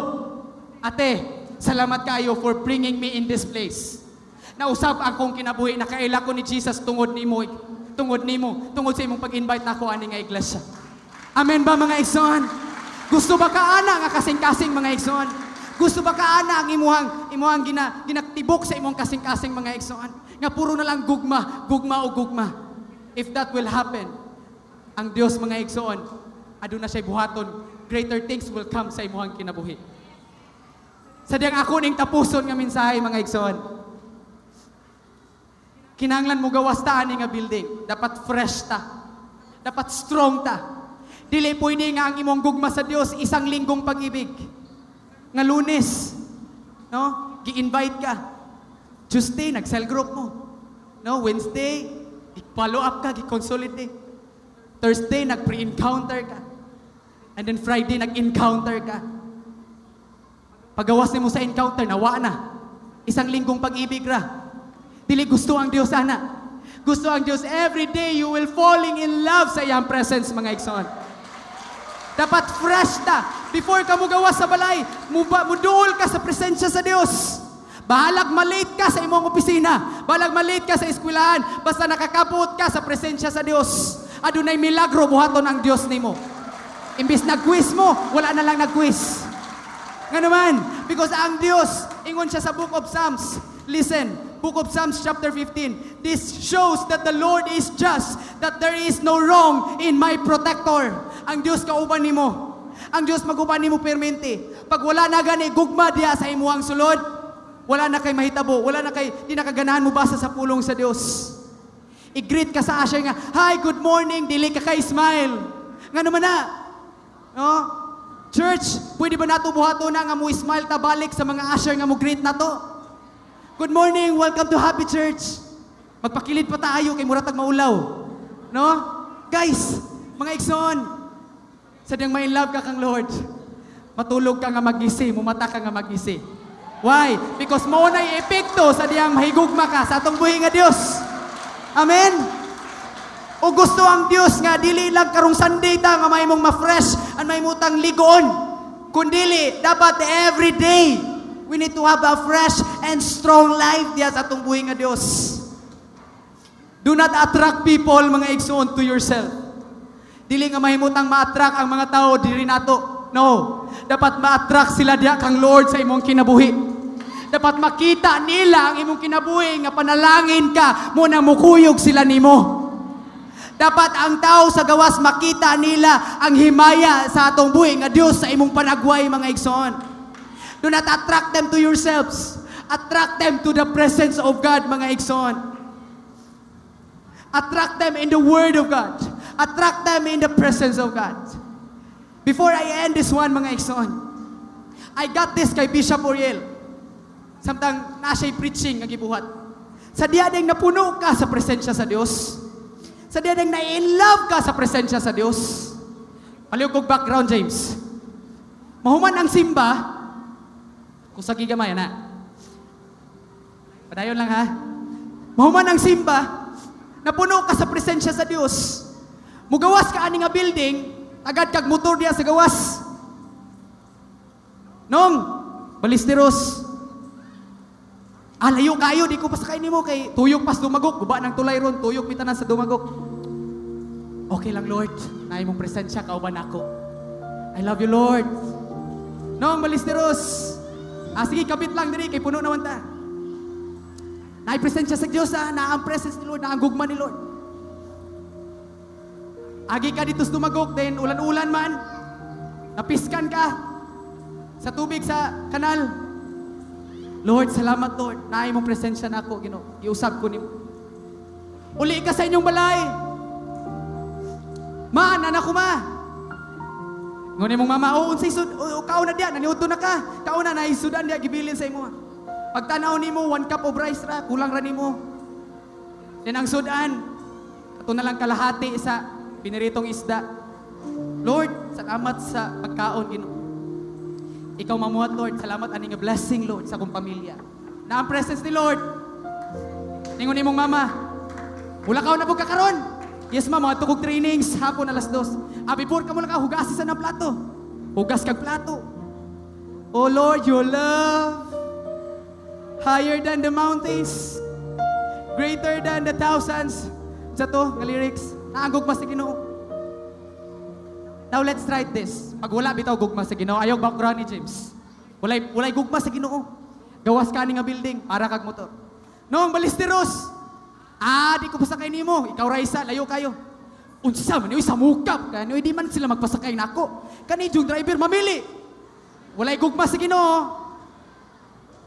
ate, salamat kayo for bringing me in this place. Nausab akong kinabuhi, nakaila ko ni Jesus tungod nimo, tungod nimo, tungod sa imong pag-invite nako ani nga iglesia." Amen ba, mga igsoon? Gusto ba ka ana nga kasing-kasing, mga igsoon? Gusto ba ka ana ang imuhang ginatibok sa imong kasing-kasing, mga igsoon? Nga puro na lang gugma, gugma o gugma. If that will happen, ang Dios, mga igsoon, aduna siya buhaton, greater things will come sa imuhang kinabuhi. Sa diyang ako ning tapuson nga mensahe, mga igsoon. Kinahanglan mo gawas ta ani nga building. Dapat fresh ta. Dapat strong ta. Dili pwede nga ang imong gugma sa Dios isang linggong pag-ibig. Nga Lunes, no? Gi-invite ka. Tuesday, nag-cell group mo. No, Wednesday, gi-follow up ka, gi-consolidate. Thursday, nag-pre-encounter ka. And then Friday, nag-encounter ka. Pagawas nimo sa encounter, nawa na. Isang linggong pag-ibig ra. Dili gusto ang Dios ana. Gusto ang Dios every day you will falling in love sa iyang presence, mga igsoon. Dapat fresh ta. Before ka mugawas sa balay, muduol ka sa presensya sa Dios. Bahalag malate ka sa imong opisina, bahalag malate ka sa eskwelahan, basta nakakabot ka sa presensya sa Dios. Adunay milagro buhaton ang Dios nimo. Imbis nag-quiz mo, wala na lang nag-quiz. Nga naman, because ang Dios, ingon siya sa Book of Psalms. Listen, Book of Psalms chapter 15. "This shows that the Lord is just, that there is no wrong in my protector." Ang Dios kauban nimo. Ang Dios maguban nimo permente. Pag wala na gani gugma diha sa imuhang sulod, wala na kay mahitabo, wala na kay di na kaganahan mo basa sa pulong sa Dios. I-greet ka sa usher nga, "Hi, good morning," dili ka kay smile. Nga naman na, no? Church, pwede ba nato buhaton na nga mo smile ta balik sa mga usher nga mo greet nato? "Good morning, welcome to Happy Church." Magpakilid pa tayo kay mura tag maulaw. No? Guys, mga igsoon, sa diyang ma-in love ka kang Lord, matulog ka nga magisi, mumata ka nga magisi. Why? Because mao na'y epekto sa diyang mahigugma ka sa atong buhi nga Dios. Amen? O gusto ang Dios nga dili lang karong Sunday ta nga mahimong ma-fresh and mahimutang ligoon. Kundili dapat every day we need to have a fresh and strong life diya sa atong buhi nga Dios. Do not attract people, mga igsoon, to yourself. Dili nga mahimutang ma-attract ang mga tao diri nato. No. Dapat ma-attract sila diha kang Lord sa imong kinabuhi. Dapat makita nila ang imong kinabuhi nga panalangin ka mo na mukuyog sila nimo. Dapat ang tao sa gawas makita nila ang himaya sa atong buhi nga Dios sa imong panagway, mga igsoon. Do not attract them to yourselves. Attract them to the presence of God, mga igsoon. Attract them in the Word of God. Attract them in the presence of God. Before I end this one, mga igsoon, I got this kay Bishop Oriel. Samtang naa siya'y preaching nga gibuhat. Sa diya ding napuno ka sa presensya sa Dios. Sa diya ding na-in love ka sa presensya sa Dios. Palihog kog background, James. Mahuman ang simba, kusagi gamay na. Padayon lang ha. Mahuman ang simba, napuno ka sa presensya sa Dios. Mugawas ka ani nga building, agad kag motor diya sa gawas. Nong, Balisteros. Ah, layo kayo, di ko pasakay nimo kay tuyok pas Dumagok, guba ng tulay ron, tuyok mi tanan sa Dumagok. Okay lang, Lord, na imong presensya kauban ako. I love you, Lord. Nong Balisteros. Ah, sige, kabit lang diri kay puno naman ta. Naay presensya sa Dios, ah, na ang presence ni Lord, na ang gugma ni Lord. Agi ka dito sa Tumagok, then ulan-ulan man. Napiskan ka sa tubig sa kanal. Lord, salamat Lord. Naay mong presensya nako, Ginoo. Giusab ko nimo. Uli ka sa inyong balay. Ma, anak ko ma. Ngunit mong mama, oh, unsay sud, oh, kaon na diya, naniudto na ka. Kaon na, naisudan diya, gibilin sa imo. Pagtanaw nimo, one cup of rice ra, kulang ra nimo. Then ang sudan, ato na lang kalahati sa piniritong isda. Lord, salamat sa pagkaon, Ginoo. Ikaw mamuhat, Lord. Salamat ani nga blessing, Lord, sa akong pamilya. Na ang presence ni Lord. Ningon nimong mama, wala ka na po kakaron. Yes, ma'am, mga tukog trainings, hapon 2:00. Ah, before ka mo lang ka, hugasi sa ng plato. Hugas kag plato. Oh Lord, your love, higher than the mountains, greater than the thousands. Sa to, nga lyrics, naanggugma sa Ginoo. Now let's try this. Pag wala bitaw gugma sa Ginoo, ayaw background ni James. Walay gugma sa Ginoo. Gawas ka ni nga building para kag motor. Noong Ballesteros, di ko pasakay nimo. Ikaw Raisa, layo kayo. Unsa man sa mukap kani di man sila magpasakay nako. Kani yung driver mamili. Walay gugma sa Ginoo.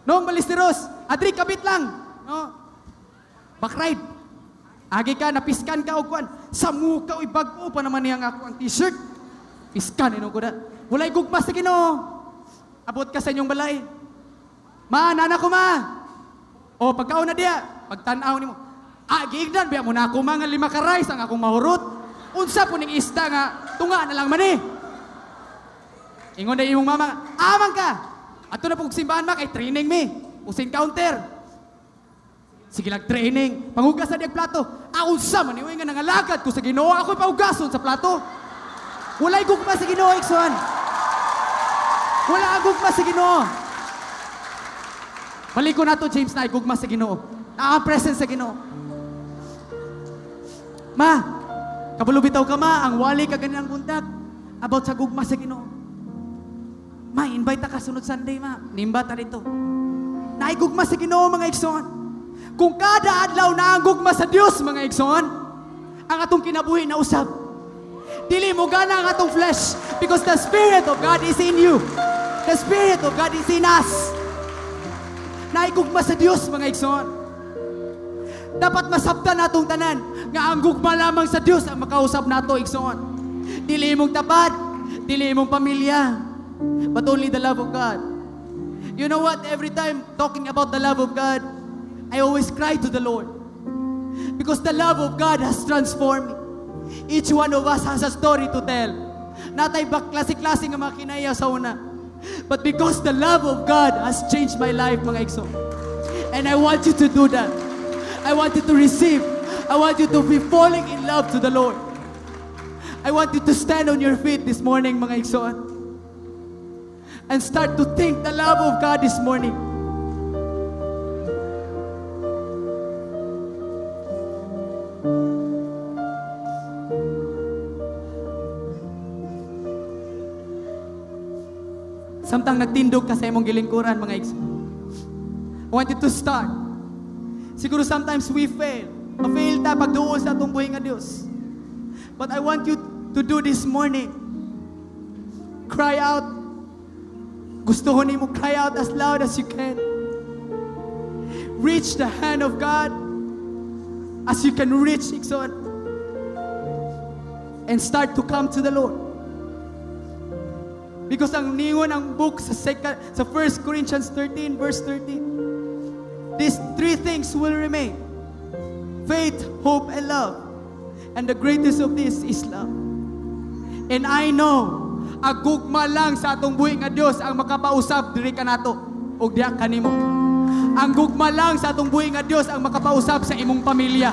Noong Ballesteros, adri kabit lang. No. Back ride. Agi ka, napiskan ka og kuan. Sa muka oy bag-o pa naman niya nga ako ang t-shirt. Piskan inog ko na. Walay gugma sa Ginoo. Abot ka sa inyong balay. Ma, nana ko ma. O pagkaon na diya, pagtan-aw nimo. Ah, giignan biya mo na ako mga 5 ka rice ang akong mahurot. Unsa po ning isda nga tunga na lang man eh. Ingon na imong mama, amang ka. Ato na po kog simbahan ma kay training mi. Usin counter. Sige lang training. Panghugas na diyag plato. Ah, unsa man ni nga nangalagad ko sa Ginoo, ako'y pahugason sa plato. Walay gugma sa Ginoo, Ikson. Wala ang gugma sa Ginoo. Balik ko na to, James, na gugma sa Ginoo. Na ang presence sa Ginoo. Ma, kabalo bitaw ka ma, ang wali ka ganinang buntag about sa gugma sa Ginoo. Ma, invite ka sunod Sunday, ma. Nimba ta dito. Naigugma sa Ginoo, mga igsoon. Kung kada adlaw na ang gugma sa Dios, mga igsoon, ang atong kinabuhi na usab. Dili mo gana ang atong flesh because the Spirit of God is in you. The Spirit of God is in us. Naigugma sa Dios, mga igsoon. Dapat masabtan natong tanan nga ang gugma lamang sa Dios ang makausap nato, igsoon. Dili imong tapad, dili imong pamilya, but only the love of God. You know what? Every time talking about the love of God, I always cry to the Lord. Because the love of God has transformed me. Each one of us has a story to tell. Natay ba klase-klase nga mga kinaya sa una. But because the love of God has changed my life, mga igsoon. And I want you to do that. I want you to receive. I want you to be falling in love to the Lord. I want you to stand on your feet this morning, mga igsoon. And start to think the love of God this morning. Samtang nagtindog ka sa imong gilingkuran, mga igsoon. I want you to start. Siguro sometimes we fail. Ma-fail ta pagduol sa atong buhi nga Dios. But I want you to do this morning. Cry out. Gusto ko nimo cry out as loud as you can. Reach the hand of God as you can reach, igsoon. And start to come to the Lord. Because ang ningon ang book sa 1 Corinthians 13 verse 13, these three things will remain: faith, hope, and love. And the greatest of this is love. And I know, ang gugma lang sa atong buhi nga Dios ang makapausab diri kanato ug diha kanimo. Ang gugma lang sa atong buhi nga Dios ang makapausab sa imong pamilya.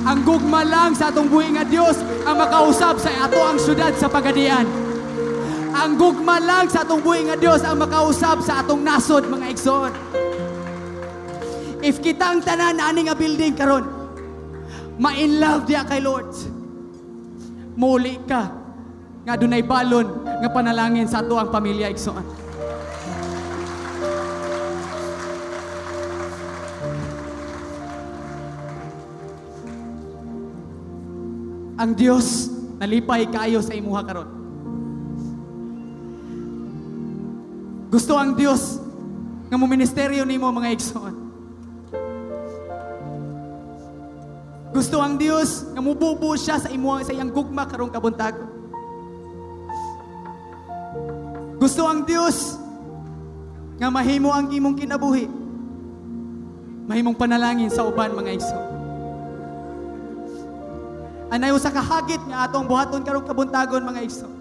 Ang gugma lang sa atong buhi nga Dios ang makausab sa ato ang syudad sa Pagadian. Ang gugma lang sa atong buhi nga Dios ang makausab sa atong nasod, mga igsoon. If kitang tanan ani nga building karon, ma-in love diya kay Lord, muli ka nga dunay balon nga panalangin sa ato ang pamilya, igsoon. Ang Dios nalipay kaayo sa imuha karon. Gusto ang Dios nga mo ministeryo nimo, mga igsoon. Gusto ang Dios nga mububo siya sa imo, sa iyang gugma karong kabuntag. Gusto ang Dios nga mahimo ang imong kinabuhi, mahimong panalangin sa uban, mga igsoon. Anay usa ka hagit nga atong buhaton karong kabuntagon, mga igsoon.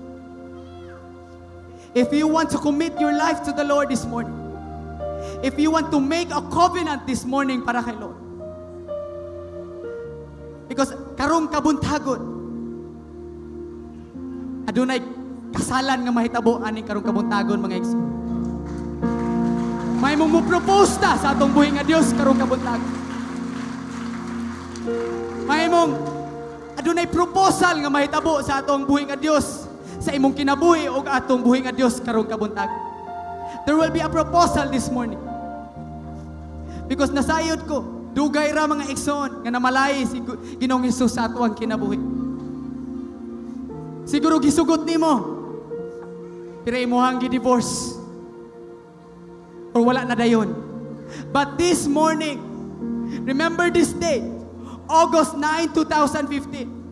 If you want to commit your life to the Lord this morning, if you want to make a covenant this morning para kay Lord, because karong kabuntagon, adunay kasalan nga mahitabo aning karong kabuntagon, mga igsoon. May mo propose ta sa atong buhi nga Dios karong kabuntagon. May mong adunay proposal nga mahitabo sa atong buhi nga Dios, sa imong kinabuhi o atong buhi nga Dios karong kabuntag. There will be a proposal this morning. Because nasayod ko, dugay ra, mga igsoon, nga namalay si Ginoong Hesus sa atoang kinabuhi. Siguro gisugot nimo, pero imuhang gi-divorce. Or wala na dayon. But this morning, remember this date, August 9, 2015,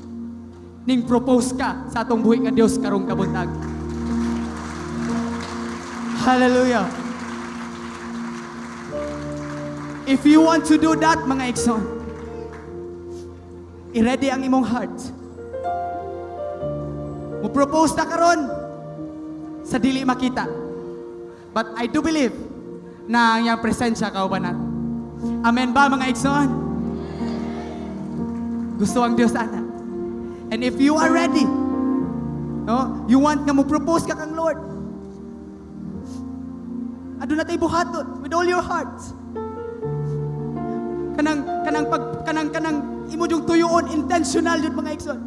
ning propose ka sa atong buhi nga Dios karong kabuntag. Hallelujah. If you want to do that, mga igsoon, i-ready ang imong heart. Mo-propose ta karon sa dili makita. But I do believe na ang iyang presensya kauban nato. Amen ba, mga igsoon? Gusto ang Diyos ana. And if you are ready, no, you want nga mo-propose ka kang Lord, aduna tay buhaton with all your heart. Kanang pag kanang imo yung tuyuon, intentional yun, mga igsoon.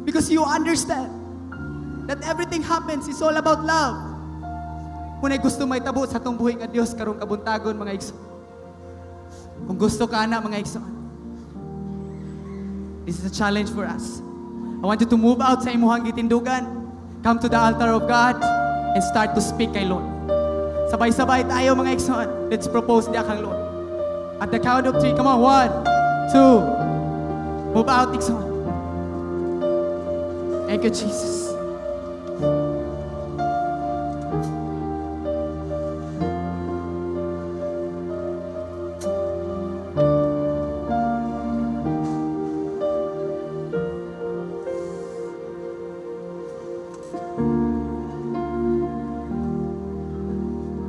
Because you understand that everything happens is all about love. Kung ay gusto mahitabo sa atong buhi nga Dios karong kabuntagon, mga igsoon. Kung gusto ka na, mga igsoon, this is a challenge for us. I want you to move out sa imuhang gitindugan. Come to the altar of God and start to speak kay Lord. Sabay-sabay tayo, mga igsoon. Let's propose diya kang Lord. At the count of three, come on, one, two, move out, igsoon. Thank you, Jesus.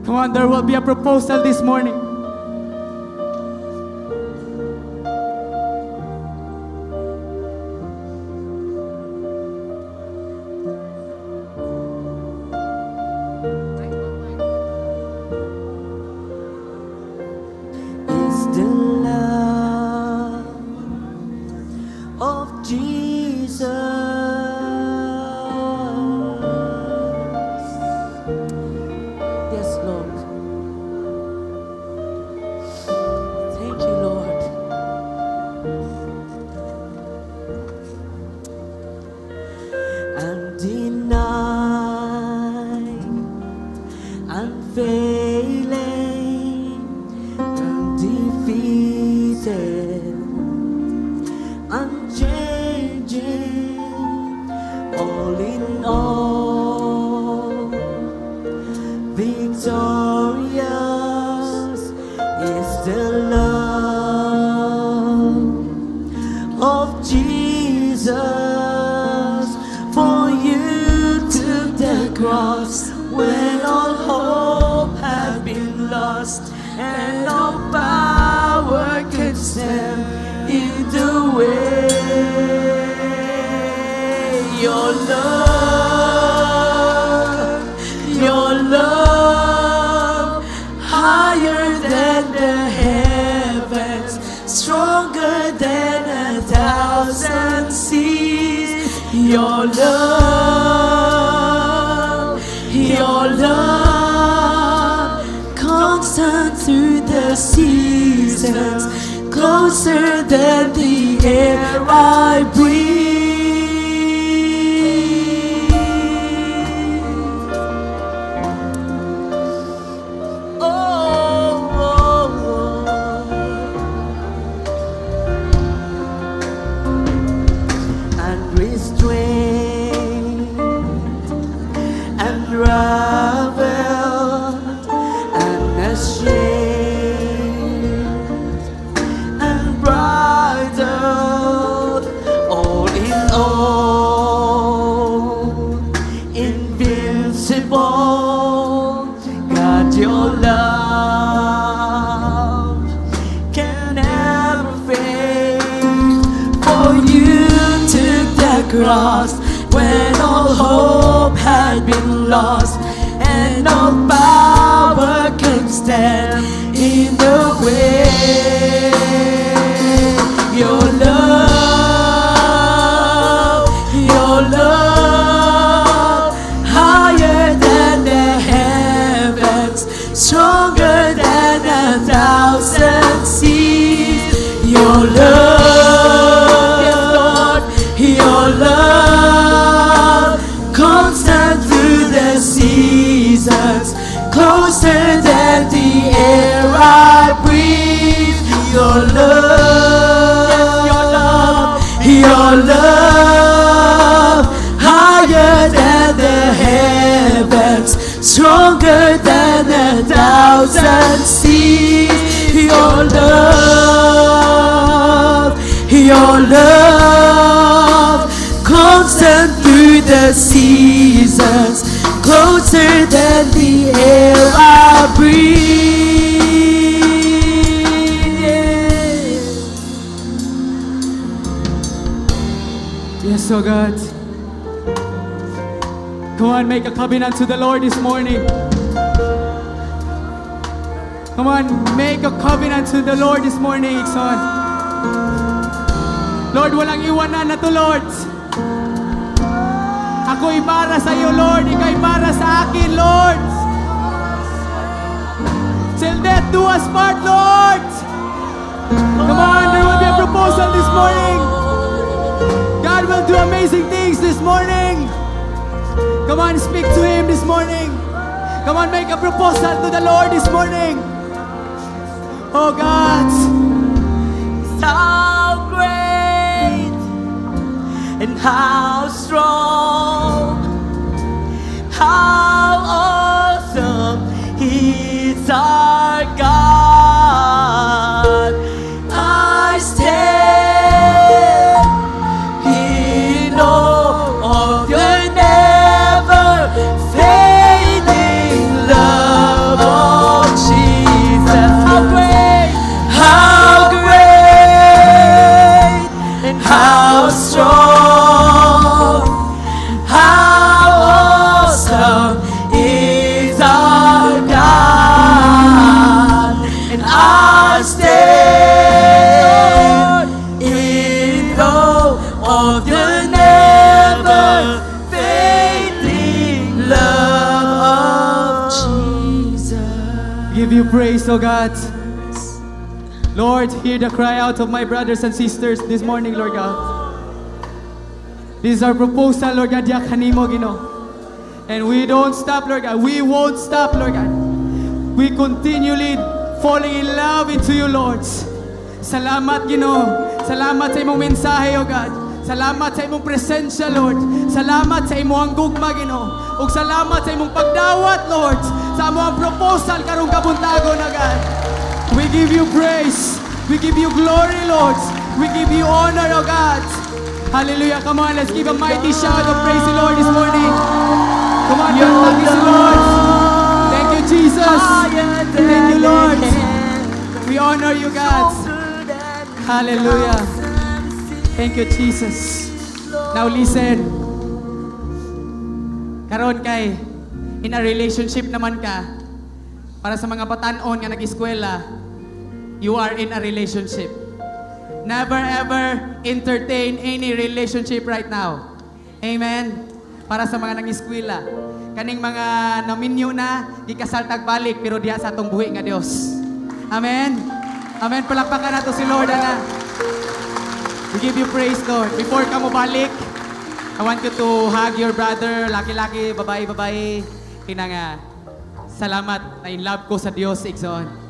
Come on, there will be a proposal this morning. Is the love of Jesus. Yes, Lord. Thank you, Lord. Undying, unfailing, undefeated, unchanging, all in all, victorious is the love of Jesus. For you took the cross when all hope had been lost and no power could stand in the way. Your love, higher than the heavens, stronger than a thousand seas. Your love, constant through the seasons, closer than the air I breathe. cross when all hope had been lost and no power could stand in the way. Your love, higher than the heavens, stronger than a thousand seas. Your love, yes, Lord, your love, constant through the seasons, closer than the air I breathe. Your love, your love, your love, higher than the heavens, stronger than a thousand seas. Your love, constant through the seasons, closer than the air I breathe. Yeah. Yes, oh God. Come on, make a covenant to the Lord this morning. Come on, make a covenant to the Lord this morning, igsoon. Lord, walang iwanan na to, Lord. Ako'y para sa iyo, Lord. Ika'y para sa akin, Lord. Till death do us part, Lord. Come on, there will be a proposal this morning. God will do amazing things this morning. Come on, speak to Him this morning. Come on, make a proposal to the Lord this morning. Oh God. How great and how strong, how awesome is our God. I stand in awe of your never failing love, oh Jesus. How great and how strong, how awesome is our God. And I stand in awe of your never failing love of Jesus. Give you praise, oh God. Lord, hear the cry out of my brothers and sisters this morning, Lord God. This is our proposal, Lord God, diha kanimo, Ginoo. And we don't stop, Lord God. We won't stop, Lord God. We continually falling in love into you, Lord. Salamat, Ginoo. Salamat sa imong mensahe, O God. Salamat sa imong presensya, Lord. Salamat sa imong gugma, Ginoo. Ug salamat sa imong pagdawat, Lord. Sa among proposal karong kabuntagon na, God. We give you praise. We give you glory, Lord. We give you honor, O God. Hallelujah. Come on, let's give a mighty shout of praise to the Lord this morning. Come on, palakpakan si Lord. Thank you, Jesus. Thank you, Lord. We honor you, God. Hallelujah. Thank you, Jesus. Now listen. Karon kay in a relationship naman ka, para sa mga batan-on nga nag-eskwela, you are in a relationship. Never ever entertain any relationship right now. Amen? Para sa mga nang-eskwela. Kaning mga naminyo na, gikasal tagbalik, pero diha sa atong buhi nga Dios. Amen? Amen. Palakpakan nato si Lord, ana. We give you praise, Lord. Before ka mo balik, I want you to hug your brother, laki-laki, babae, babae. Kina nga, salamat na in love ko sa Dios, igsoon.